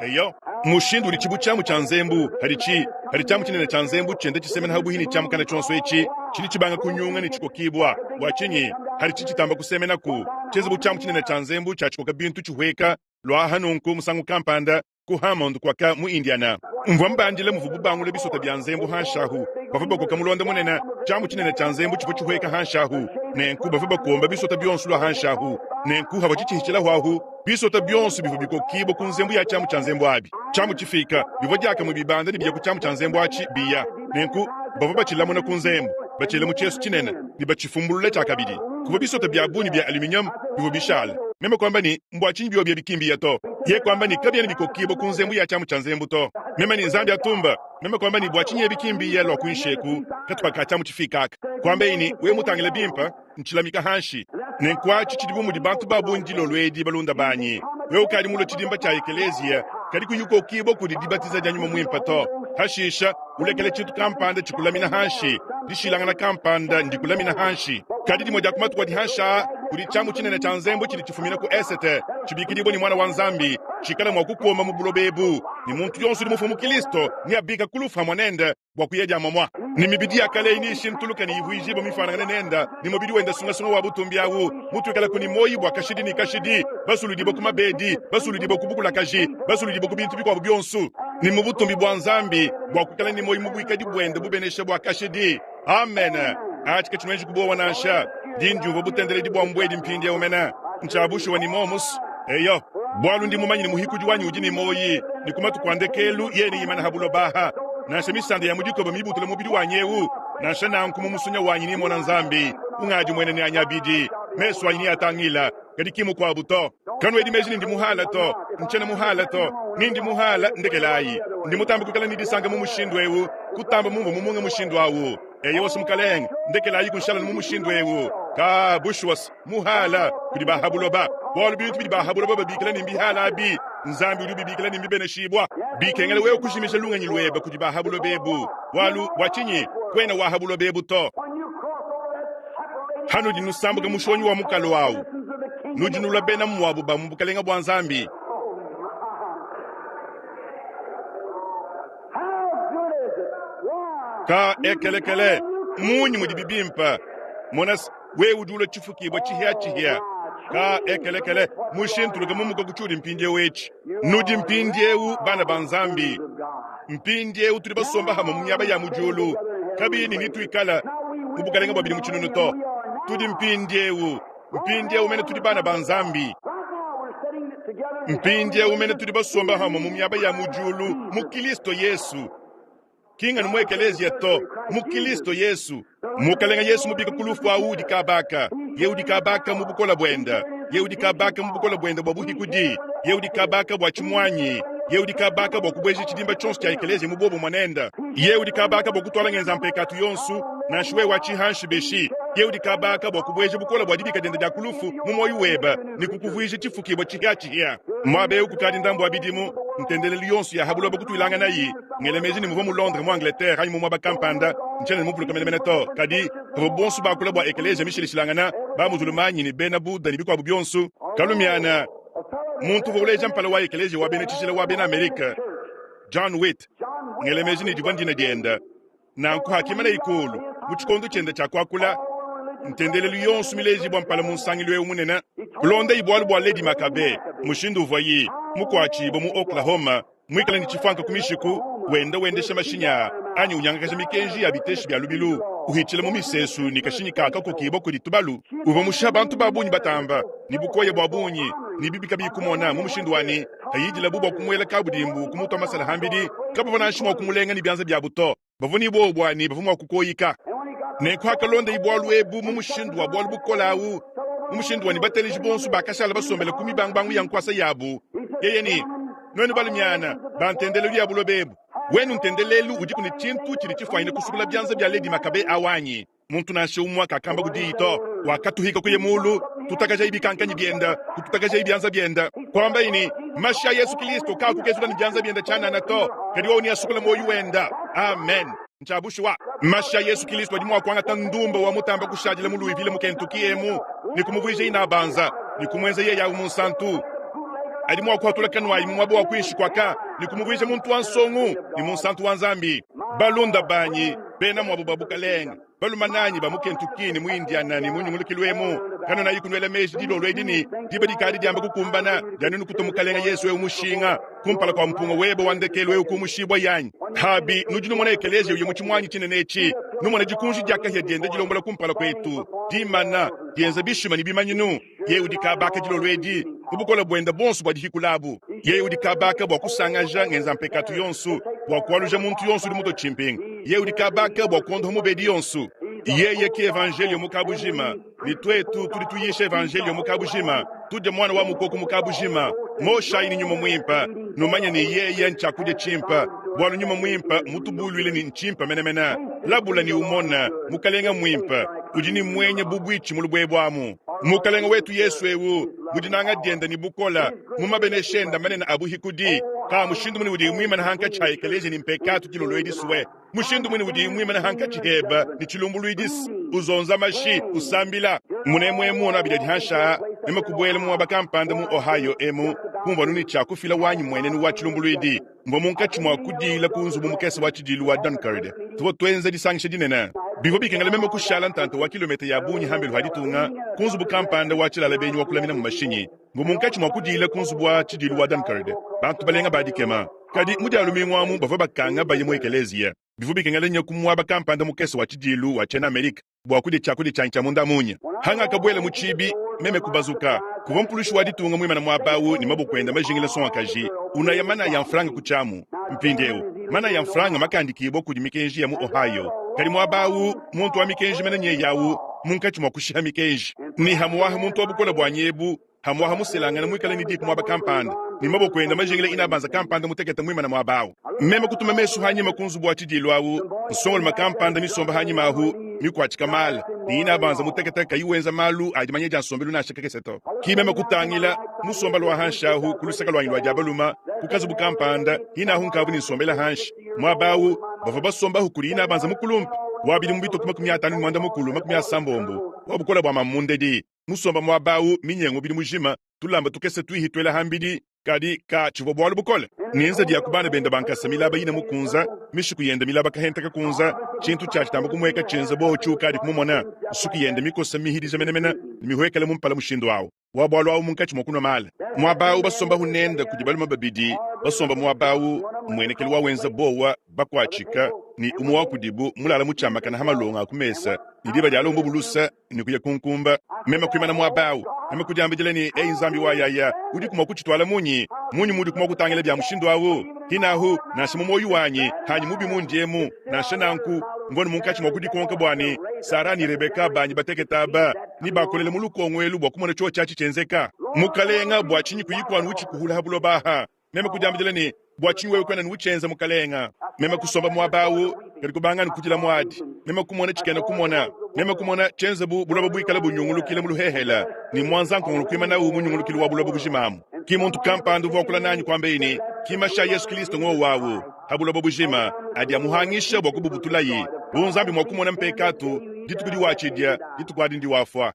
S1: Eyo, mushindu udi tshibu tshiamu tshia nzembu haditshi hadi tshiamu tshinene tshia nzembu tshienda tshisemena habuhi ne tshiamu kana tshionso etshi tshidi tshibanga kunyunga ne tshikokibua. Bua tshinyi haditshi tshitamba kusemenaku tshienza bu tshiamu tshinene tshia nzembu tshia tshikoka bintu tshihueka luaha nunku musangu kampanda ku Hammond kuaka mu Indiana. Mvua mbandila muvubu bangula bisota bia nzembu hanshi ahu. Bavua bakoka mulonda munene, tshiamu tshinene tshia nzembu tshivua tshihueka hanshi ahu. Nenku bavua bakomba bisota bionso lua hanshi ahu. Nenku havua tshitshihishilahu ahu, bisota bionso bivua bikokibua ku nzembu ya tshiamu tshia nzembu abi. Tshiamu tshifika, bivua diakamue bibanda ne biya ku tshiamu tshia nzembu atshi biya. Nenku bavua batshilamuna ku nzembu, batshiela mu tshiesu tshinene ne batshifumbulula tshiakabidi. Kuvua bisota bia bungi bia aluminium bivua bishala. Meme kuamba ne, Mbua tshinyi biobi ebi ki mbiya to? Yeye kuamba ne, Kabiena bikokibua ku nzembu ya tshiamu tshia nzembu to. Meme ne, Nzambi atumba. Meme kuamba ne, Bua tshinyi ebi ki mbiya lua kuinshi eku katupa ka tshiamu tshifiike aka? Kuambaye ne, Wewe mutangile bimpe, ntshilamika hanshi. Nenku atshi tshidi bu mudi bantu ba bungi dilolo edi, balunda banyi. Wewe ukadi mulue tshidimba tshia ekeleziya, kadi kuyi ukokibua kudi dibatiza dia Nyuma Muimpe to. Hashisha, ulekele tshintu kampanda tshikulamina hanshi. Dishilangana kampanda ndikulamina hanshi. Kadi dimue dia ku matuku adi hanshi aa, kudi tshiamu tshinene tshia nzembu tshidi tshifumina ku esete, tshibikidibue ne Muana wa Nzambi, tshikala mua kukuoma mu buloba ebu, ne muntu yonso udi mufue mu Kristo neabike ku lufu pamue nende bua kuya dia muamua. Ne mibidi ya kale eyi neyishintuluke ne ivuijibue mifuanangane nende, ne mubidi wende sungasunga wa butumbi awu, mutuikalaku ne muoyo bua kashidi ne kashidi, basuludibue ku mabedi, basuludibue ku bukulakaji, basuludibue ku bintu bikuabu bionso, ne mu butumbi bua Nzambi, bua kuikala ne muoyo mu buikadi buende bubenesha bua kashidi. Amen. Atshi katshinuenji ku buowa nansha. Ndi ndiumvua butendeledi bua mbuedi mpindieu mene. Ntshia bushuwa ne momus. Eyo. Bualu ndi mumanye ne muhikudi wanyi udi ne muoyi, ne ku matuku a ndekelu yeye neimane ha buloba aha. Nansha misanda ya mu dikoba mibutule mubidi wanyi eu, nansha nanku mu musunya wanyi nemona Nzambi, ungadi muene ne anyi abidi, mesu anyi neatangila, kadi ki mukuabu to. Kanuedi meji ne ndi muhala to, ntshiena muhala to, ne ndi muhala, ndekelayi. Ndi mutambe kuikala ne disanka mu mushindu eu kutamba mumvua mu munga mushindu au. Eyowa, Mukalenge, ndekelayi kunshala mu mushindu eu. Ka bushuwa muhala kudi ba ha buloba, bualu bintu bidi ba ha buloba babikila ne mbihala abi, Nzambi udi ubibikila ne mbibeneshibua. Bikengela wewe kujimija lungenyi luebe kudi ba ha buloba ebu, bualu bua tshinyi? Kuena wa ha buloba ebu to. Hanudi nusambuka mushonyi wa mukalo au, nudi nulua bena muabu ba mu bukalenge bua Nzambi. Ka ekelekele, munyi mudibi bimpe! Mona, wewe udi ulua tshifukibua tshihiatshihia. Ka ekelekele, mushintuluke mumuka ku tshiudi mpindieu etshi. Nudi mpindieu bana ba Nzambi. Mpindieu tudi basomba hamue mu miaba ya mu diulu, kabiyi ne nituikala mu bukalenge bua bidimu tshinunu to. Tudi mpindieu, mpindieu mene tudi bana ba Nzambi. Mpindieu mene tudi basomba hamue mu miaba ya mu diulu mu Kilisto Yesu. Ki nganu mu ekeleziya to, mu Kilisto Yesu. Mukalenga Yesu mubika ku lufu awu udi kabaka. Ye udi kabaka mu bukola buenda. Ye udi kabaka mu bukola buenda bua buhikudi. Ye udi kabaka bua tshimuanyi. Ye udi kabaka bua kubueja tshidimba tshionso tshia ekeleziya mu buobumue nenda. Ye udi kabaka bua kutuala ngenza mpekatu yonso, nansha wewe wa tshihanshi bishi. Ye udi kabaka bua kubueja bukola bua dibika dienda dia ku lufu mu muoyo weba ne kukuvuija tshifukibua tshihiatshihia. Muaba eu kukadi ndambu wa bidimu, ntendelelu yonso ya ha buloba kutuilanganayi. Ngela meji ne muvua mu Londres, mu Angleterre anyi mu muaba kampanda, ntshiena ne muvuluke menemene to, kadi pavua bonso bakula bua ekeleziya mishilashilangana, ba muzulumanyi ne bena Buddha ne bikuabu bionso, kalumiana muntu uvua uleja mpala wa ekeleziya wa bena tshijila wa bena Amerike, John Witt, ngela meji ne divua ndina diende. Nanku hakimanaye kuulu mu tshikondo tshiende tshia kuakula, ntendelelu yonso milejibua mpala mu nsangilu eu munene, kulondayi bualu bua Lady Makabe, mushindu uvuayi mukuatshibue mu Oklahoma muikale ne tshifuanka ku mishiku, wenda wendesha mashinyi aa anyi unyangakaja mikenji ya biteshi bia lubilu, uhitshila mu misesu ne kashinyi ka kakokibua kudi tubalu. Uvua mushiha bantu ba bungi batamba ne bukoya bua bungi ne bibi kabiyi kumona, mu mushindu wa ne, payidilabu bua kumuela kabudimbu kumutua masala hambidi, kabavua nansha mua kumulenga ne bianza biabu to. Bavua ne buowa bua ne bavua mua kukoyika. Nenku hakalondayi bualu ebu mu mushindu wa bualu bukole au, mu mushindu wa ne bateleji bonso bakashala basombele ku mibangubangu ya nkuasa yabu, yeye ne, Nuenu balumiana ba ntendelelu ya buloba ebu, wenu ntendelelu udiku ne tshintu tshidi tshifuanyine kusukula bianza bia Lady Makabe au anyi? Muntu nansha umue kakamba ku diyi to. Wakatuhika kuya mulu, tutakajayi bikankanyi bienda, kututakajayi bianza bienda, kuambayi ne, Mashi a Yesu Kilisto kaakukezula ne bianza bienda tshianana to, kadi wowu neasukule muoyo wenda. Amen. Ntshia bushuwa. Mashi a Yesu Kilisto adi mua kuangata ndumba wa mutamba kushadila mu Louisville mu Kentucky emu ne kumuvuija inabanza ne kumuenza yeye awu munsantu. Adi mua kuhatula kanuayi mu muaba wa kuinshi kuaka ne kumuvuija muntu wa nsongu ne munsantu wa Nzambi. Balunda banyi, bena muabu ba bukalenge, balume nanyi ba mu Kentucky ne mu Indiana ne mu nyungulukilu emu, kanunayi kunuela meji dilolo edi ne diba dikadi diamba kukumbana dia nuenu kutua Mukalenge Yesu eu mushinga kumpala kua mpunga webe wa ndekelu eu kumushibua yanyi. Habi nudi numona ekeleziya uya mu tshimuanyi tshinene etshi, numona dikunji dia kahia dienda dilombola kumpala kuetu, dimana, dienza bishima ne bimanyinu. Yeye udi kabaka dilolo edi mu bukole buende buonso bua dihikulabu. Yeye udi kabaka bua kusangaja ngenza mpekatu yonso, bua kualuja muntu yonso udi mutue tshimpinga. Yeye udi kabaka bua kuondoha mubedi yonso. Yeye ke evanjelio mu kabujima, ne tuetu tudi tuyisha evanjelio mu kabujima, tudia muana wa mukoko mu kabujima. Moshayi ne Nyuma Muimpe, numanye ne yeye ntshiakudia tshimpe, bualu Nyuma Muimpe mutubuluile ne ntshimpe menemene. Labula ne umone, Mukalenge muimpe udi ne muenya bu buitshi mu lubuebue amu. Mukalenge wetu Yesu eu, mu dinanga diende ne bukole, mu mabenesha ende manene a buhikudi, ka mushindu mune udi muimane hankatshi ha ekeleziya ne mpekatu dilolo edi sue, mushindu mune udi muimane hankatshi hebe ne tshilumbuluidis, uzonza mashi, usambila. Munemu emu ono abidi adi hansha meme kubuela mu muaba kampanda mu Ohio emu, kumvua anu ne tshia kufila wanyi mmuenenu wa tshilumbuluidi. Mvua munkatshi mua kudiila ku nzubu mukese wa tshidiilu wa Dunkard. Tuvua tuenza disangisha dinene. Bivua bikengela meme kushala ntanta wa kilometa ya bungi hambelu ha ditunga, ku nzubu kampanda wa tshilala benyi wa kulamina mu mashinyi. Mvua munkatshi mua kudiila ku nzubu wa tshidiilu wa Dunkard. Bantu balenga ba dikema. Kadi mu Dia lumingu amu bavua bakanga baye mu ekeleziya. Bivua bikengela nya ku muaba kampanda mukese wa tshidiilu wa tshiena-Amerike. Bua kudia tshiakudia tshianyi tshia munda munya. Hangakabuela mu tshibi, meme kubazuka. Kuvua mpulushi wa ditunga muimane muaba au ne maboko ende majingile nsongakaji, unaya manaya a mfranga ku tshiamu. Mpindieu, manaya a mfranga makandikibua kudi mikenji ya mu Ohio, kadi muaba au muntu wa mikenji mene nyeye au munkatshi mua kushiha mikenji. Ne hamuaha muntu wa bukole buanyi ebu, hamuaha muselangane muikale ne diku muaba kampanda, ne maboko ende majingile inabanza kampanda mutekete muimane muaba au. Meme kutuma mesu hanyima ku nzubu wa tshidiilu au, nsongalume kampanda misomba hanyima ahu, mikuatshika mala, ne inabanza mutekete kayi wenza malu a dimanya dia nsombelu nansha kakese to. Ki meme kutangila, musomba lua hanshi ahu ku luseke luanyi lua dia balume, ku kazubu kampanda, hinahu nkavu ne nsombela hanshi. Muaba au bavua basombahu kudi inabanza mukulumpe wa bidimu bitue ku 58 60 wa bukole bua mamu mundedi. Musomba muaba au minyengu mubidi mujima, tulamba tukese tuihi tuela hambidi, kadi ka tshivua bualu bukole. Ne nzadi ya ku bana bende ba nkasa milaba ine mukunza, mishiku yende milaba kahenta kakunza, tshintu tshia tshitamba kumueka tshienza buowa tshiukadi kumumona, nsuki yende mikosa mihidija menemene ne mihuekele mu mpala mushindu au wa bualu au munkatshi mua kunua mala. Muaba au basombahu nende kudi balume babidi basomba muaba au, mmuenekelu wa wenza buowa bakuatshika, ne umue wa kudibu mulala mutshiamakana ha malonga a ku mesa, ne diba dialombobu lusa ne kuya ku nkumba. Meme kuimana muaba au, meme kudiambidila ne, Eyi Nzambi wa yaya, udiku mua kutshituala munyi? Munyi muudi mua kutangila bia mushindu au? Hinahu, nansha mu muoyo wanyi, hanyi mubi mundi emu. Nansha nanku, mvua ne munkatshi mua kudikonka bua ne, Sara ne Rebeka banyi batekete aba, nebakolele mu lukongo elu bua kumona tshiotshi atshi tshienzeka. Mukalenga, bua tshinyi kuyiku anu utshikuhula ha buloba aha? Meme kudiambidila ne, Bua tshinyi wewe kuena ne utshienza, Mukalenga? Meme kusomba muaba awu, kadi kubanga anu kudila muadi. Meme kumona tshikena kumona. Meme kumona tshienze bu buloba buikale bunyungulukile mu luhehele, ne muanza-nkongolo kuimanawu mu nyungulukilu wa buloba bujima amu. Ki muntu kampanda uvua wakula nanyi kuambaye ne, Ki mashi a Yesu Kristo ngowu awu pa buloba bujima adi amuhangisha bua kububutulaye. Bu Nzambi mua kumona mpekatu dituku diwatshidia, dituku adi ndiwafua.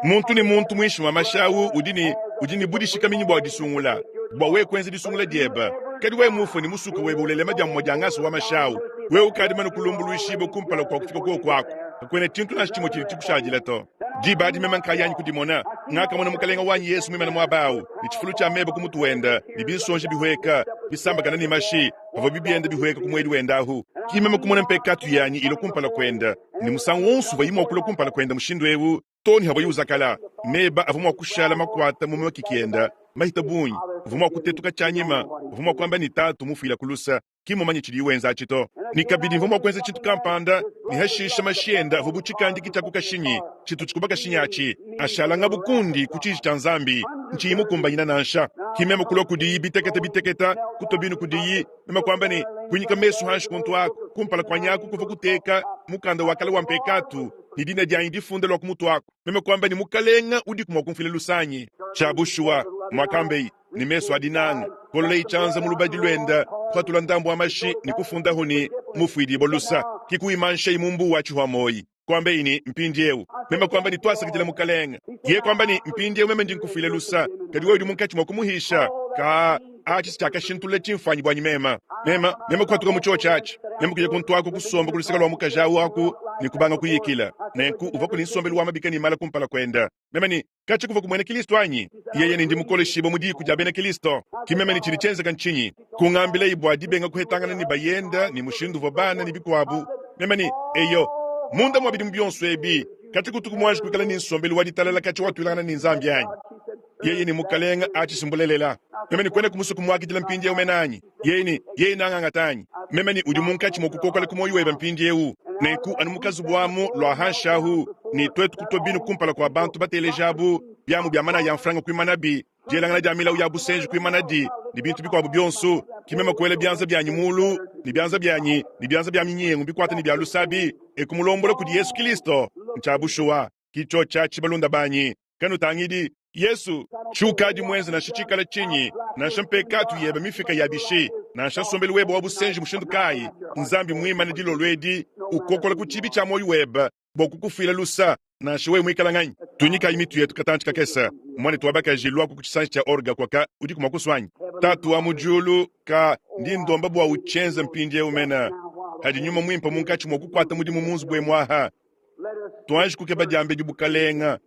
S1: Muntu ne muntu muinshi mua mashi awu udi ne udi ne budishikaminyi bua disungula bua wewe kuenza disungula diebe. Kadi wewe mufue ne musuke webe ulelema dia mumue dia ngasa wa mashi awu, wewe ukadi mane kulumbuluishibua kumpala kua kufika kuoku aku. Kakuena tshintu nansha tshimue tshidi tshikushadila to. Diba adi meme nkayanyi kudimona, ngakamona Mukalenge wanyi Yesu muimane muaba awu, ne tshifulu tshia meba ku mutu wende, ne binsonji bihueka, bisambakana ne mashi, pavua bibienda bihueka ku muedi wende ahu. Ki meme kumona mpekatu yanyi ilua kumpala kuende, ne musangu wonso uvuayi mua kulua kumpala kuende mushindu eu, too ne havuaye uzakala, meba avua mua kushala makuata mu makiki ende mahita bungi, uvua mua kutetuka tshianyima, uvua mua kuamba ne, Tatu, mufuila ku lusa, ki mmumanye tshidiye wenza atshi to. Ne kabidi mvua mua kuenza tshintu kampanda, ne hashishe mashi ende avua bu tshikandiki tshia ku kashinyi tshitu tshikuba kashinyi atshi, ashala ngabu kundi ku tshiji tshia Nzambi, ntshiyi mukumbanyina nansha. Ki meme kulua kudiyi bitekete bitekete, kutua binu kudiyi, meme kuamba ne, kuinyika mesu hanshi kuntu aku, kumpala kuanyi aku kuvua kuteka mukanda wa kale wa mpekatu, ne dina dianyi difunda lua ku mutu aku. Meme kuamba ne, Mukalenga, udiku mua kumfuila luse anyi? Tshia bushuwa, muakambeye, ne mesu a dinanga, kololayi tshianza mu lubadi luende, kupatula ndambu wa mashi ne kufundahu ne, Mufuidibue lusa. Ki kuimanshayi mu mbuu wa tshihua muoyi. Kuambeyi ne, Mpindiewu. Meme kuamba ne, Tuasakidila Mukalenge. Yeye kuamba ne, Mpindiewu meme ndi nkufuila lusa, kadi wewe udi munkatshi mua kumuhisha. Kaa, atshi si tshiakashintulula tshimfuanyi buanyi meme. Meme, meme kuhatuka mu tshiotshi atshi. Meme kuya kuntu aku kusomba ku luseke lua mukaji awu aku ne kubanga kuyikila. Nenku uvuaku ne nsombelu wa mabika ne mala kumpala kuende. Meme ne, Katshia kuvua ku muena Kristo anyi? Yeye ne ndi mukoleshibue mu diku dia bena Kristo. Ki meme ne tshidi tshienzeka ntshinyi? Kungambilayi bua dibenga kuhetangana ne bayenda ne mushindu uvua bana ne bikuabu. Meme ne, eyo, munda mua bidimu bionso ebi, katshia kutuku muanji kuikala ne nsombelu wa ditalala katshia watuilangana ne Nzambi anyi? Yeye ne, Mukalenga, atshi si mbulelela. Meme ne, Kuenaku musue kumuakidila mpindieu mene anyi? Yeye ne, Yeye nangangata anyi? Meme ne, Udi munkatshi mua kukokola ku muoyo webe mpindieu. Nenku anu mu kazubu amu lua hanshi ahu, ne tuetu kutua binu kumpala kua bantu batelejabu, biamu bia manaya a mfranga kuimanabi, dielangana dia milawu ya busenji kuimanadi, ne bintu bikuabu bionso. Ki meme kuela bianza bianyi mulu, ne bianza bianyi ne bianza bia minyengu bikuata ne bia lusabi, e kumulombola kudi Yesu Kilisto. Ntshia bushuwa. Ki tshiotshi atshi, balunda banyi. Kanutangidi Yesu, tshiukadi muenze nansha tshikala tshinyi, nansha mpekatu yebe mifika ya bishi, nansha nsombelu webe wa busenji mushindu kayi, Nzambi muimane dilolo edi ukokola ku tshibi tshia muoyo webe bua kukufuila lusa, nansha wewe muikala nganyi. Tunyikayi mitu yetu katantshi kakese. Muanetu wa bakaji, luaku ku tshisanji tshia orga kuaka, udiku mua kusua anyi? Tatu wa mu diulu, ka ndi ndomba bua utshienze mpindieu mene, hadi Nyuma Muimpe munkatshi mua kukuata mudimu mu nzubu emu aha. Tuanji kukeba diambedi bukalenga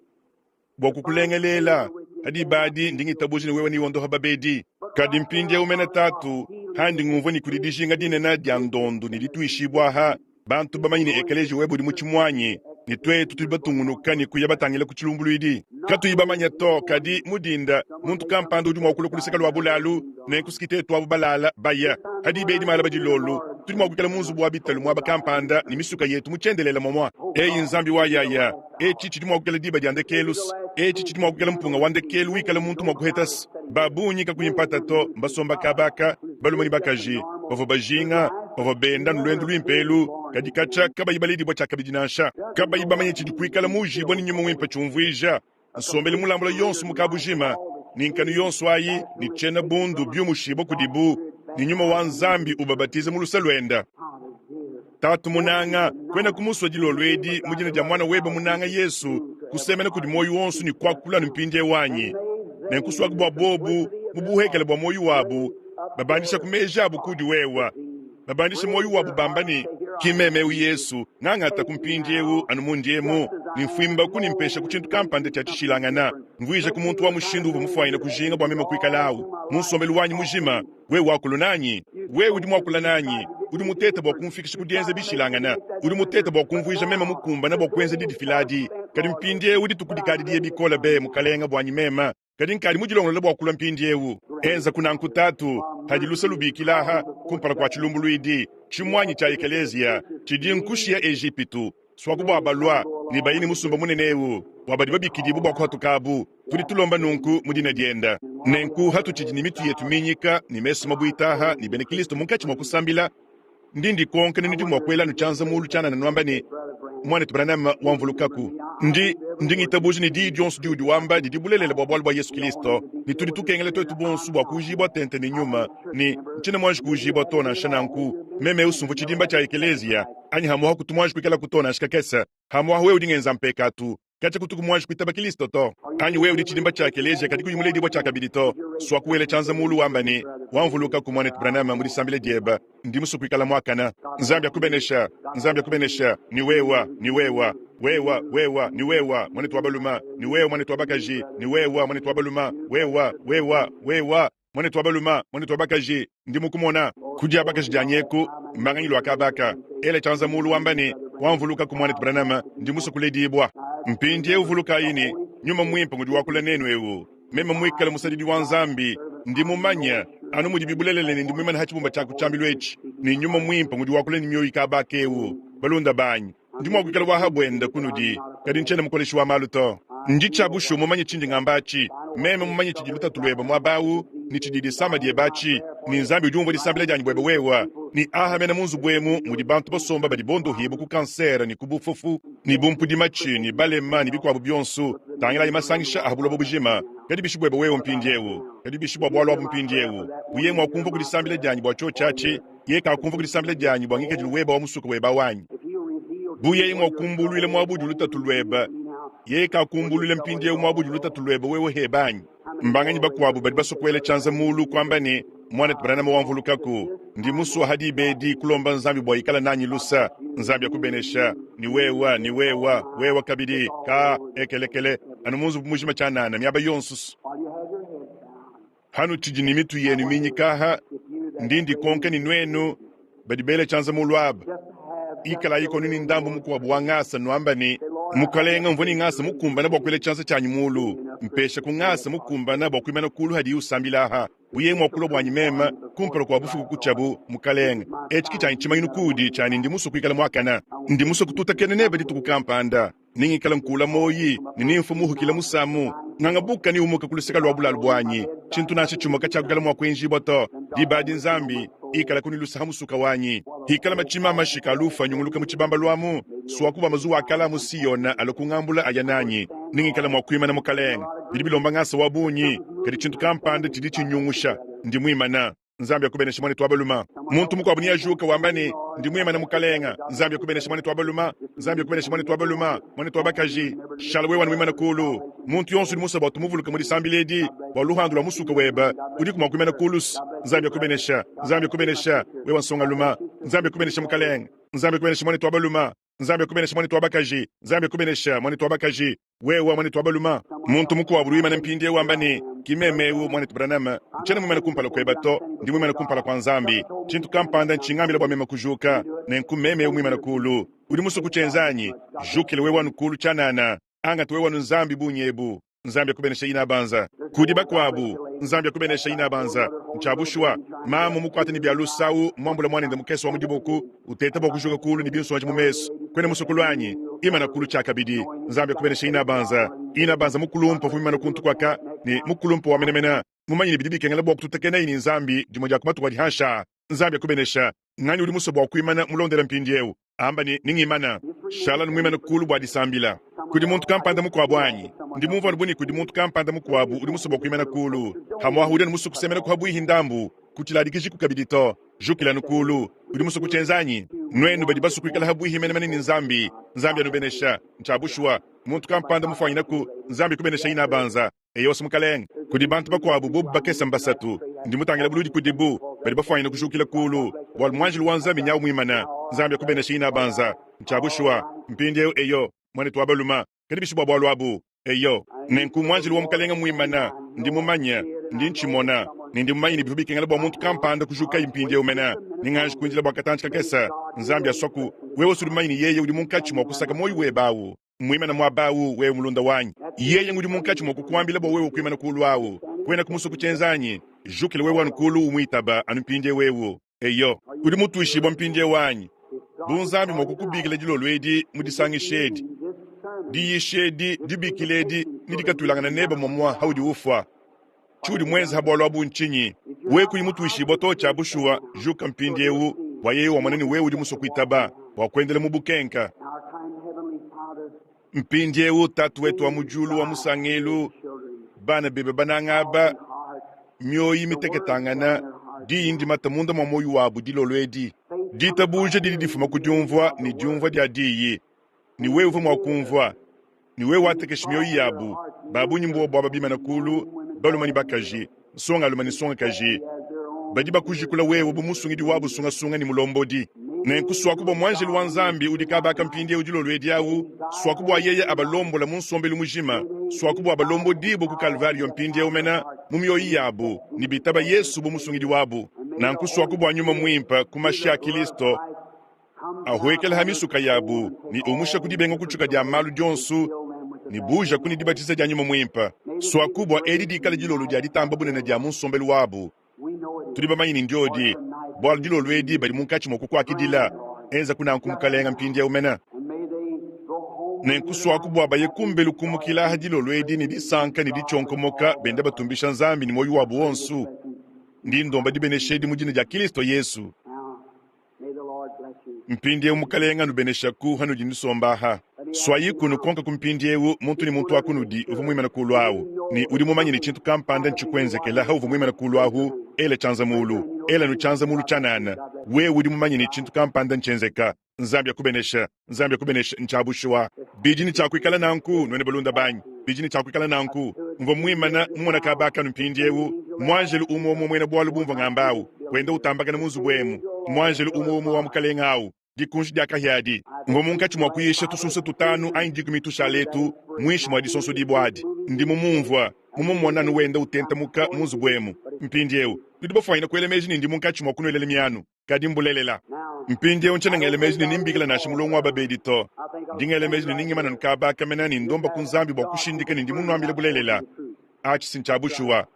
S1: bua kukulengelela. Ha diba adi ndi ngitabuja ne wewe newondoha babedi. Kadi mpindieu mene Tatu, handi ngumvua ne kudi dijinga dinene dia ndondu ne dituishibua aha, bantu bamanye ne ekeleziya webe udi mu tshimuanyi. Ne twetu tudi batungunuka ne kuya batangile ku cilumbulwidi, katuyi bamanye to. Kadi, mu dinda, muntu kampanda udi mwa kulwa ku luseke lwa bulaalu, nenku s'ki twetu abu balaala baya. Ha diba edi maalaba diloolo, tudi mwa kwikala mu nzubu wa bitalu mwaba kampanda ne misuka yetu mu cyendeleela mwamwa. Eyi Nzambi wa yaya, eci cidi mwa kwikala diba dya ndekeelu's. Eci cidi mwa kwikala mpunga wa ndekeelu wikala muntu mwa kuheta's. Ba bungi kakuyi mpata to mbasomba kaba aka, balume ne bakaji, bavua bajinga, bavua benda anu luendu luimpe elu, kadi katshia kabayi baledibua tshiakabidi nansha, kabayi bamanye tshidi kuikala muujibue ne Nyuma Muimpe tshiumvuija, nsombelu mulambula yonso mu kabujima, ne nkanu yonso ayi ne tshiena bundu biumushibua kudibu, ne Nyuma wa Nzambi ubabatiza mu luse luende. Tatu munanga, kuenaku musue dilolo edi, mu dina dia Muana webe munanga Yesu, kusemena kudi muoyo wonso ne kuakula anu mpindieu anyi? Nenkusuaku bua bobu, mu buhekele bua muoyo wabu, babandisha ku meji abu kudi wewe, babandisha muoyo wabu bamba ne, Ki meme eu Yesu, ngangata ku mpindieu anu mundi emu, ne mfuimbaku ne mpeshaku tshintu kampanda tshia tshishilangana, mvuijaku muntu wa mushindu uvua mufuanyine kujinga bua meme kuikala au mu nsombelu wanyi mujima. Wewe wakulu nanyi, wewe udi muakula nanyi, udi mutete bua kumfikisha ku dienza bishilangana, udi mutete bua kumvuija meme mukumbane bua kuenza didifila adi. Kadi mpindieu dituku dikadi diye bikole be, Mukalenge, buanyi meme, kadi nkadi mudilongolole bua kulua mpindieu. Enzaku nanku, Tatu, padi luse lubikila aha kumpala kua tshilumbuluidi tshimuanyi tshia ekeleziya tshidi nkushiya Ejipitu. Suaku bua balua ne baye ne musumba munene eu wa badi babikidibue bua kuhatukabu. Tudi tulomba nunku mu dina diende. Nenku hatutshidi ne mitu yetu minyika ne mesu mabuitaha ne bena Kilisto munkatshi mua kusambila, ndi ndikonka ne nudi mua kuela anu tshianza mulu tshianana nuamba ne, Muanetu Branham, wamvulukaku. Ndi, ndi ngitabuja ne diyi dionso diudi wamba didi bulelela bua bualu bua Yesu Kilisto, ne tudi tukengela tuetu bonso bua kuujibua tente ne Nyuma, ne ntshiena muanji kuujibua to nansha nanku. Meme eu sumvua tshidimba tshia ekeleziya anyi hamuha kutu muanji kuikalaku to nansha kakese. Hamuha wewe udi ngenza mpekatu, katshia kutuku muanji kuitaba Kilisto to. Anyi wewe udi tshidimba tshia ekeleziya kadi kuyi muledibua tshiakabidi to, suaku wela tshianza mulu wamba ne, Wamvulukaku, muanetu Branham, mu disambila dieba. Ndi musue kuikala muakana. Nzambi akubenesha. Nzambi akubenesha. Ni wewa, ni wewa. Wewa, wewa, ni wewa, muanetu wa baluma. Ni wewa, muanetu wa bakaji. Ni wewa, muanetu wa baluma. Wewa, wewa, wewa, muanetu wa baluma, muanetu wa bakaji. Ndi mukumona. Ku dia bakaji dianyi eku, mbanganyi lua kaba aka. Ela tshianza mulu wamba ne, Wamvulukaku, muanetu Branham, ndi musue kuledibua. Mpindieu vulukayi ne, Nyuma Muimpe ngudi wakula nenu eu. Meme muikale musadidi wa Nzambi, ndi mumanye, anu mudibi bulelela ne ndi muimane ha tshibumba tshia ku tshiambilu etshi, ne Nyuma Muimpe ngudi wakula ne mioyo kaba aka eu. Balunda banyi, ndi mua kuikala wa ha buenda kunudi, kadi ntshiena mukoleshi wa malu to. Ndi tshia bushuwa mumanye tshindi ngamba atshi. Meme mumanye tshidi lutatu luebe muaba au, ne tshidi disama diebe atshi, ne Nzambi udi umvua disambila dianyi buebe wewe, ne aha mene mu nzubu emu mudi bantu basomba badi bondohibue ku kansere ne ku bufofu ne bumpudimatshi ne balema ne bikuabu bionso. Tangilayi masangisha a buloba bujima. Kadi bishi buebe wewe mpindieu? Kadi bishi bua bualu abu mpindieu? Uye mua kumvua ku disambila dianyi bua tshiotshi atshi, yeye kakumvua ku disambila dianyi bua ngikadilu webe wa musuka webe awu anyi? Bu yeye mua kumbuluila muaba udi lutatu luebe, yeye kakumbuluila mpindieu muaba udi lutatu luebe wewe hebe anyi? Mbanganyi bakuabu badi basue kuela tshianza mulu kuamba ne, Muanetu Branham wamvulukaku, ndi musua ha diba edi kulomba Nzambi bua ikala nanyi lusa. Nzambi akubenesha, ni wewa, ni wewa, wewa kabidi. Ka ekelekele anu mu nzubu mujima tshianana miaba yonso. Hanutshidi ne mitu yenu minyika aha, ndi ndikonka ne nuenu badi bela tshianza mulu aba, ikalayi konu ne ndambu mukuabu wa ngasa nuamba ne, Mukalenga, mvua ne ngasa mukumbana bua kuela tshianza tshianyi mulu, mpesha ku ngasa mukumbana bua kuimana kulu hadiye usambila aha. Uye mua kulua buanyi meme kumpala kua bufuku kutshiabu, Mukalenge. Etshi ke tshianyi tshimanyinu kuudi tshia ne ndi musue kuikala muakane. Ndi musue kututakena nebe dituku kampanda. Nengikale nkuula muoyi ne nemfue muhukile musamu. Ngangabuka ne umuka ku luseke lua bulalu buanyi, tshintu nansha tshimue katshiakuikala mua kuenjibua to. Diba adi Nzambi ikalaku ne luse ha musuka wanyi. Hikala matshima a mashika a lufu anyunguluka mu tshibambalu amu, suaku bua mazuwa a kale a mu Siona alue kungambula aya nanyi. Nengikale mua kuimana, Mukalenge. Bidi bilomba ngasa wa bungi, kadi tshintu kampanda tshidi tshinyungusha. Ndi muimana. Nzambi akubeneshe muanetu wa balume. Muntu mukuabu neajuke wamba ne, Ndi muimane Mukalenge. Nzambi akubeneshe muanetu wa balume. Nzambi akubeneshe muanetu wa balume, muanetu wa bakaji. Shala wewe anu muimane kulu. Muntu yonso udi musue bua tumuvuluke mu disambila edi bua luhandu lua musuke webe, udiku mua kuimana kulu. Nzambi akubeneshe. Nzambi akubeneshe wewe nsongalume. Nzambi akubeneshe Mukalenge. Nzambi akubeneshe muanetu wa balume. Nzambi akubeneshe muanetu wa bakaji. Nzambi akubeneshe muanetu wa bakaji. Wewe muanetu wa balume. Muntu mukuabu udi wimana mpindieu wamba ne, Ki meme eu, muanetu Branham, ntshiena muimane kumpala kuebe to, ndi muimane kumpala kua Nzambi. Tshintu kampanda ntshingambila bua meme kujuka, nenku meme eu muimane kuulu. Udi musue kutshienza anyi? Jukila wewe anu kuulu tshianana. Angata wewe anu Nzambi bungi ebu. Nzambi akubenesha inabanza. Kudi bakuabu, Nzambi akubenesha inabanza. Ntshia bushuwa, mamu mukuate ne bia lusawu muambula muanende mukese wa mu diboku, uteta bua kujuka kuulu ne binsonji mu mesu. Kuena musue kulua anyi? Imana kuulu tshiakabidi. Nzambi akubenesha inabanza. Inabanza mukulumpe uvua muimane kuntu kuaka ne mukulumpe wa menemene, mumanye ne bidi bikengela bua kututakenayi ne Nzambi dimue dia ku matuku adi hanshi aa. Nzambi akubenesha. Nganyi udi musue bua kuimana mulondela mpindieu? Amba ne, Ningimana. Shala anu muimane kulu bua disambila. Kudi muntu kampanda mukuabu anyi? Ndi mumvue anu bu ne kudi muntu kampanda mukuabu udi musue bua kuimana kulu. Pamuapa udi anu musue kusemenaku pabuihi ndambu. Kutshiladikijiku kabidi to. Jukila anu kulu. Udi musue kutshienza anyi? Nuenu badi basue kuikala pabuihi menemene ne Nzambi, Nzambi anubenesha. Ntshia bushuwa. Muntu kampanda mufuanyinaku, Nzambi kubenesha inabanza. Eyowa, Mukalenge. Kudi bantu bakuabu, bobu bakese mbasatu. Ndi mutangila buludi kudibu, badi bafuanyine kujukila kuulu, bualu muanjelu wa Nzambi nyawu muimane. Nzambi akubeneshe inabanza. Ntshia bushuwa. Mpindiewu, eyo, muanetu wa balume, kadi bishi bua bualu abu? Eyo. Nenku muanjelu wa Mukalenge mmuimane. Ndi mumanye. Ndi ntshimona. Ne ndi mumanye ne bivua bikengela bua muntu kampanda kujukaye mpindiewu mene. Ne nganji kuindila bua katantshi kakese. Nzambi aswaku. Wewe si udi mumanye ne Yeye udi munkatshi mua kusaka muoyo webe awu. Mmuimane muaba awu, wewe mulunda wanyi. Yeye ngudi munkatshi mua kukuambila bua wewe kuimana kuulu awu. Kuenaku musue kutshienza anyi? Jukila wewe anu kuulu umuitaba anu mpindiewu ewu. Eyo, udi mutuishibua mpindiewu anyi? Bu Nzambi mua kukubikila dilolo edi mu disangisha edi, diyisha edi, dibikila edi, ne dikatuilangana nebe muamua haudi ufua, tshiudi muenze ha bualu abu ntshinyi? Wewe kuyi mutuishibua to tshia bushuwa, juka mpindiewu, bua yeye wamona ne wewe udi musue kuitaba bua kuendela mu bukenka. Mpindiewu, Tatu wetu wa mu diulu wa musangelu, bana bebe bananga aba, mioyi miteketangana, diyi ndimata munda mua muoyo wabu dilolo edi. Ditabuja didi difuma ku diumvua ne diumvua dia diyi, ne wewe uvua mua kumvua ne wewe watekeshi mioyo yabu. Ba bungi mbuobu aba bimane kulu, balume ne bakaji, nsongalume ne nsongakaji, badi bakujikula wewe bu musungidi wabu sungasunga ne mulombodi. Nenku suaku bua muanjelu wa Nzambi udi kabaka mpindieu dilolo edi awu, suaku bua yeye abalombola mu nsombelu mujima, suaku bua balombodibue ku Kalvariyo mpindieu mena mu mioyo yabu ne bitaba Yesu bu musungidi wabu. Nanku suaku bua Nyuma Muimpe ku mashi a Kilisto ahuekele ha misuka yabu ne umusha ku dibenga kutshuka dia malu dionso ne buujaku ne dibatiza dia Nyuma Muimpe. Suaku bua edi dikale dilolo dia ditamba bunene dia mu nsombelu wabu. Tudi bamanye ne ndiodi, bualu dilolo edi badi munkatshi mua kukuakidila. Enzaku nanku, Mukalenge, mpindieu mene. Nenku suaku bua baye kumbelu kumukila aha dilolo edi ne disanka ne ditshionkomoka, benda batumbisha Nzambi ne muoyo wabu wonso. Ndi ndomba dibenesha edi mu dina dia Kilisto Yesu. Mpindieu Mukalenge anubeneshaku hanudi nusomba aha. Suayiku nukonkaku mpindieu muntu ne muntu wa kunudi uvua muimane kuulu awu ne udi mumanye ne tshintu kampanda ntshikuenzekela hauvua muimane kuulu ahu, ela tshianza muulu. Ela nu tshianza muulu tshianana, wewe udi mumanye ne tshintu kampanda ntshienzeka. Nzambi akubenesha. Nzambi akubenesha. Ntshia bushuwa. Bidi ne tshia kuikala nanku, nuenu balunda banyi. Bidi ne tshia kuikala nanku. Mvua muimane mumona kaba aka nu mpindieu, muanjelu umue umue muena bualu bumvua ngamba awu, wenda utambakana mu nzubu emu, muanjelu umue umue wa Mukalenge awu, dikunji dia kahia adi. Mvua munkatshi mua kuyisha tusunsa tutanu anyi dikumi tushale etu muinshi mua disonsodibua adi. Ndi mumumvua, mumumona anu wenda utentamuka mu nzubu emu. Mpindieu, nudi bafuanyine kuela meji ne ndi munkatshi mua kunuelela mianu. Kadi mbulelela. Mpindieu ntshiena ngela meji ne nimbikila nansha mulongo wa babedi to. Ndi ngela meji ne ningimana nu kaba aka mena ne ndomba ku Nzambi bua kushindika ne ndi munuambile bulelela. Atshi si ntshia bushuwa.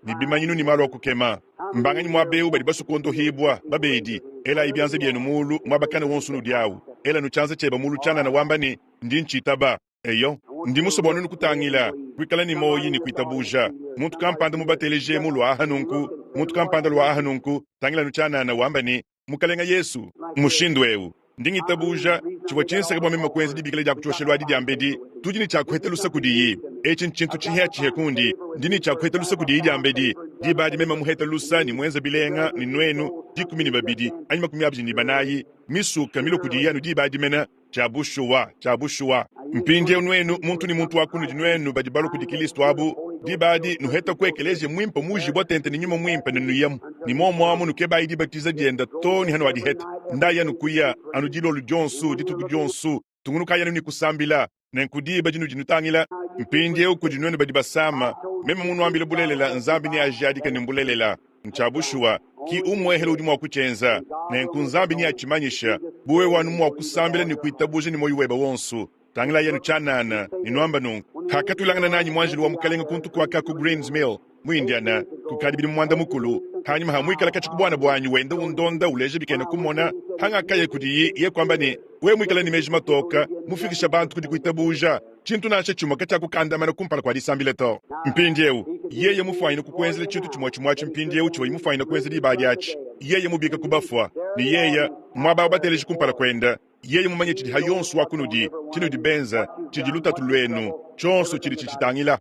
S1: Ne bimanyinu ne malu a kukema. Mbanganyi muaba eu badi basue kuondohibua, babedi? Elayi bianza bienu mulu, muaba kana wonso unudi au. Ela nu tshianza tshieba mulu tshianana wamba ne, Ndi ntshitaba. Eyo, ndi musue bua nuenu kutangila, kuikala ne muoyi ne kuitabuja. Muntu kampanda mubateleje mu lua nunku, muntu kampanda lua nunku, tangila nu tshianana wamba ne, Mukalenga Yesu, mushindu eu ndi ngitabuja tshivua tshinsaka bua meme kuenza dibikila dia ku tshioshelu adi diambedi. Tudi ne tshia kuheta luse kudiyi. Etshi ntshintu tshihiatshihe kundi. Ndi ne tshia kuheta luse kudiyi diambedi. Diba adi meme muheta lusa ne muenza bilenga ne nuenu 12 anyi 24 misuka milue kudiyi anu diba adi mene. Tshia bushuwa, tshia bushuwa. Mpindieu nuenu, muntu ne muntu wa kunudi nuenu badi balua kudi Kilisto abu, diba adi nuheta ku ekeleziya muimpe muujibua tente ne Nyuma Muimpe ne nuyemu ne muomu amu nukebayi dibatiza dienda too ne hanuadiheta. Ndayi anu kuya anu dilolo dionso, dituku dionso, tungunukayi anu ne kusambila. Nenku diba dinudi nutangila mpindieu kudi nuenu badi basama, meme munuambile bulelela, Nzambi neajadike ne mbulelela, ntshia bushuwa. Ki umwehele udi mwa kucyenza. Nenku Nzambi neacimanyisha, bu wewe anu mwa kusambila ne kwitabuuja ne mwoyi webe wonso. Tangilaayi anu cyanaana, ne nwamba nunku, Paakatwilangana naanyi Mwanjelo wa Mukalenge kuntu kwaka ku Green's Mill, mu Indiana, kukaadi bidimu mwandamukulu, hanyima ha mwikala kaci ku bwana bwanyi wenda undonda uleja bikena kumona, hangakaya kudiyi, iye kwamba ne, Wewe mwikala ne meji matooka, mufikisha bantu ku dikwitabuuja, cintu nansha cimwe kacyakukandamana kumpala kwa disambila to. Mpindyewu, Yeye mufwanyine kukwenzela cintu cimwecimwe aci mpindyewu civwaye mufwanyine kwenza diba adi aci, Yeye mubiika ku bafwa, ne Yeye mwaba awu bateleji kumpala Kwende, Yeye mumanye cidi ha yonso wa kunudi, cinudi benza, cidi lutatu lwenu, cyonso cidi cicitangila.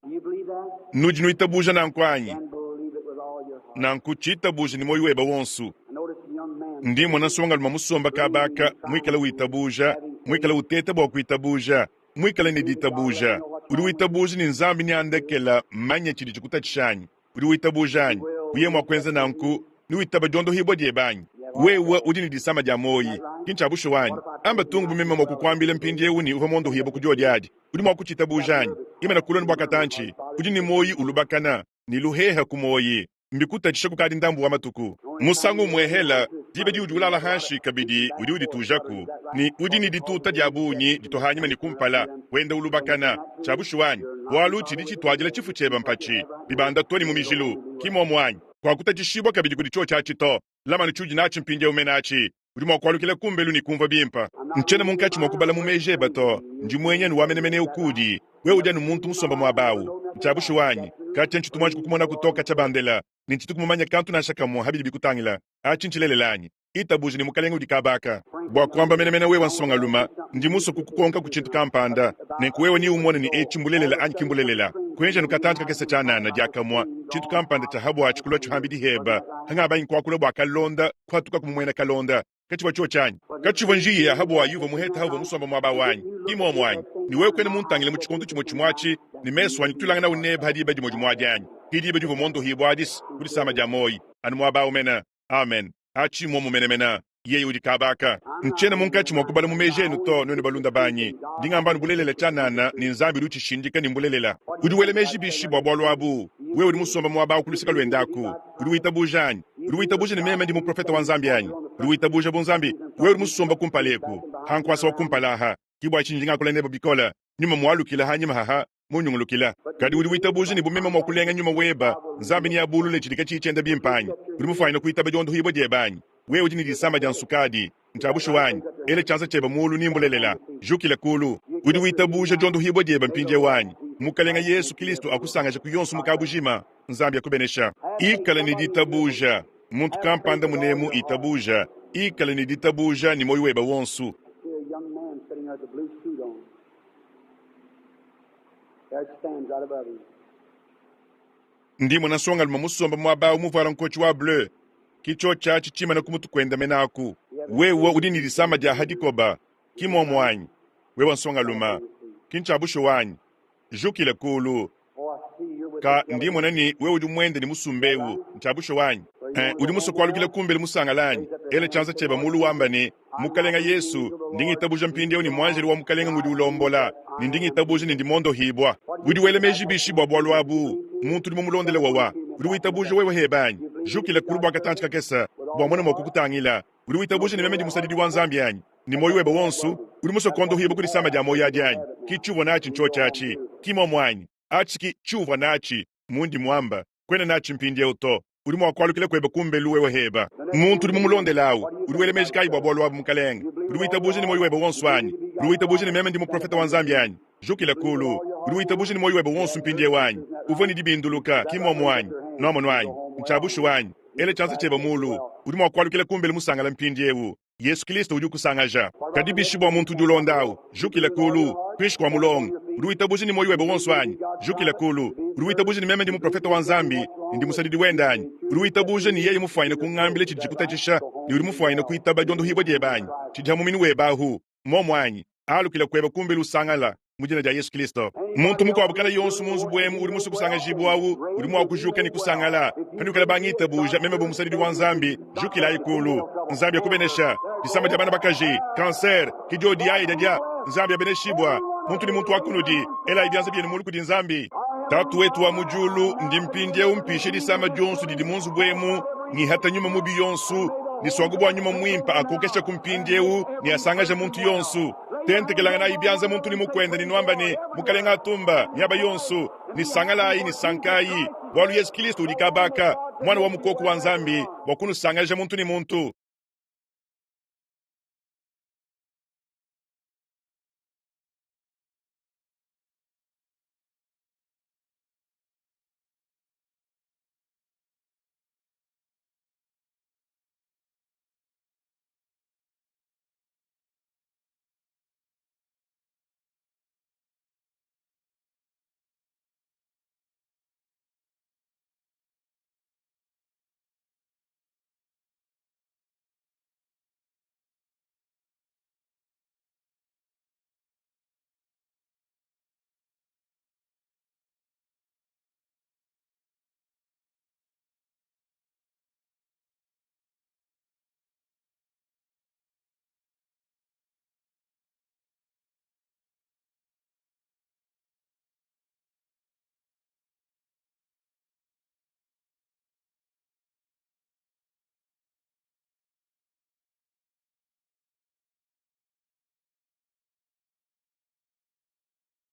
S1: Nudi nwitabuuja nanku anyi? Nanku citabuuja ne mwoyi webe wonso. Ndi mmona nsongalume musomba kaaba aka, mwikale witabuuja, mwikale uteeta bwa kwitabuuja, mwikale ne ditabuuja. Udi witabuuja ne Nzambi neandekela mmanye cidi cikutacisha anyi? Udi witabuuja anyi? Uye mwa kwenza nanku, newitabe dyondohiibwa dyebe anyi? Wewe udi ne disama dya mwoyi, ki ncya bushuwa anyi? Amba tungu bu meme mwa kukwambila mpindyewu ne uvwa mwondohiibwe ku dyodi adi, udi mwa kucitabuuja anyi? Imana kulu anu bwa katanci. Udi ne mwoyi ulubakana, ne luheeha ku mwoyi. Mbikutatshisha kukadi ndambu wa matuku. Musangu umuehela, diba diudi ulala hanshi kabidi udi uditujaku, ne udi ne dituta dia bungi ditua hanyima ne kumpala, wenda ulubakana. Tshia bushuwa anyi? Bualu tshidi tshituadila tshifu tshiebe mpatshi, bibanda to ne mu mijilu. Ki muomu anyi? Kuakutatshishibua kabidi kudi tshiotshi atshi to. Lama anu tshiudi natshi mpindieu mene atshi. Udi mua kualukila kumbelu ne kumvua bimpe. Ntshiena munkatshi mua kubala mu meji ebe to. Ndi muenyi anu wa menemene eu kuudi. Wewe udi anu muntu musombe muaba au. Ntshia bushuwa anyi? Katshia ntshitu muanji kukumonaku to katshia bandela, ne ntshitu kumumanya kantu nansha kamue ha bidi bikutangila. Atshi ntshilelela anyi? Itabuja ne Mukalenge udi kaba aka. Bua kuamba menemene, wewe nsongalume, ndi musue kukukonkaku tshintu kampanda. Nenku wewe neumone ne etshi mbulelela anyi ki mbulelela. Kuenji anu katantshi kakese tshianana, diakamue, tshintu kampanda tshia ha buatshi kulua tshihambidi heba. Hangabangi kuakula bua kalonda, kuhatukaku mu muena kalonda. Katshivua tshiotshi anyi? Katshivua njiya ya ha buayi uvua muhete hauvua musombe muaba awu anyi? Ki muomu anyi? Ne wewe kuena muntangile mu tshikondo tshimue tshimue atshi ne mesu anyi tuilanganawu nebe ha diba dimue dimue adi anyi? Ki diba diuvua muondohibue adi-s ku disama dia muoyi, anu muaba awu mene. Amen. Atshi mmuomu menemene. Yeye udi kaba aka. Ntshiena munkatshi mua kubala mu meji enu to, nuenu balunda banyi. Ndi ngamba anu bulelela tshianana, ne Nzambi udi utshishindika ne mbulelela. Udi wela meji bishi bua bualu abu? Wewe udi musombe muaba au ku luseke luende aku, udi witabuja anyi? Udi witabuja ne meme ndi muprofete wa Nzambi anyi? Udi witabuja bu Nzambi? Wewe udi musombe kumpala eku, ha nkuasa wa kumpala aha. Ke bua tshinyi ndi ngakula nebe bikole, nyuma mualukile hanyima haha munyungulukila. Kadi udi witabuja ne bu meme mua kulenga nyuma weba, Nzambi neabulule tshidi katshiyi tshienda bimpe anyi? Udi mufuanyine kuitaba diondohibua diebe anyi? Wewe udi ne disama dia nsukadi, ntshia bushuwa anyi? Ela tshianza tshiebe mulu ni mbulelela. Jukila kulu. Udi witabuja diondohibua diebe mpindieu anyi? Mukalenga Yesu Kilisto akusangaje ku yonso mu kabujima. Nzambi akubenesha. Ikala ne ditabuja. Muntu kampanda munemu itabuja. Ikala ne ditabuja ne muoyo webe wonso. Ndi mmona nsongalume musombe muaba awu muvuale nkotshi wa bleu, ki tshiotshi atshi tshimane ku mutu kuende mene aku. Wewe udi ne disama dia ha dikoba, ki muomu anyi? Wewe nsongalume, ki ntshia bushuwa anyi? Jukila kuulu. Ka, ndi mmona ne wewe udi muende ne musumba eu, ntshia bushuwa anyi? Eh, udi musue kualukila kumbelu musangale anyi? Ela tshianza tshiebe muulu wamba ne, Mukalenga Yesu, ndi ngitabuja mpindieu ne muanjelu wa Mukalenga ngudi ulombola, ne ndi ngitabuja ne ndi mondohibua. Udi wela meji bishi bua bualu abu? Muntu udi mumulondele wawa, udi witabuja wewe hebe anyi? Jukila kulu bua katantshi kakese, bua mmone mua kukutangila. Udi witabuja ne meme ndi musadidi wa Nzambi anyi? Ne muoyo webe wonso, udi musue kuondohibua ku disama dia muoyo adi anyi? Ki tshiuvua natshi ntshiotshi atshi, ki muomu anyi? Atshi ki tshiuvua natshi, mundi muamba. Kuena natshi mpindieu to. Udi mua kualukila kuebe kumbelu wewe heba. Muntu udi mumulondele au, udi wela meji kayi bua bualu abu, mukalenge? Udi witabuja ne muoyo webe wonso anyi? Udi witabuja ne meme ndi muprofete wa Nzambi anyi? Jukila kulu. Udi witabuja ne muoyo webe wonso mpindieu anyi? Uvua ne dibinduluka, ki mmuomu anyi? Nuamonu anyi? Ntshia bushuwa anyi? Ela tshianza tshiebe muulu. Udi mua kualukila kumbelu musangala mpindieu. Yesu Kilisto udi ukusangaja. Kadi bishi bua muntu udi ulonda au? Jukila kulu, kuinshi kua mulongo. Udi witabuja ne muoyo webe wonso anyi? Jukila kulu. Udi witabuja ne meme ndi muprofete wa Nzambi ne ndi musadidi wende anyi? Udi witabuja ne yeye mufuanyine kungambila tshidi tshikutatshisha ne udi mufuanyine kuitaba diondohibua diebe anyi? Tshidi ha muminu webe ahu, muomu anyi? Alukila kuebe kumbelu usangala, mu dina dia Yesu Kilisto. Muntu mukuabu kala yonso mu nzubu emu udi musue kusangajibua awu, udi mua kujuka ne kusangala. Panuikala bangitabuja meme bu musadidi wa Nzambi, jukilayi kulu. Nzambi akubenesha. Disama dia bana bakaji, cancer, ki diodi ayi diadia. Nzambi abeneshibua. Muntu ne muntu wa kunudi, elayi bianza bienu mulu kudi Nzambi. Tatu wetu wa mu diulu, ndi mpindieu mpisha disama dionso didi mu nzubu emu. Ngihata nyuma mubi yonsu, ne suaku bua Nyuma Muimpe akokesha ku mpindieu ne asangaja muntu yonsu. Tentekelanganayi bianza muntu ne mukuende ne nuamba ne, Mukalenga atumba, miaba yonsu, ne sangalayi ne sankayi, bualu Yesu Kilisto udi kabaka, Muana wa Mukoku wa Nzambi, bua kunusangaja muntu ne muntu.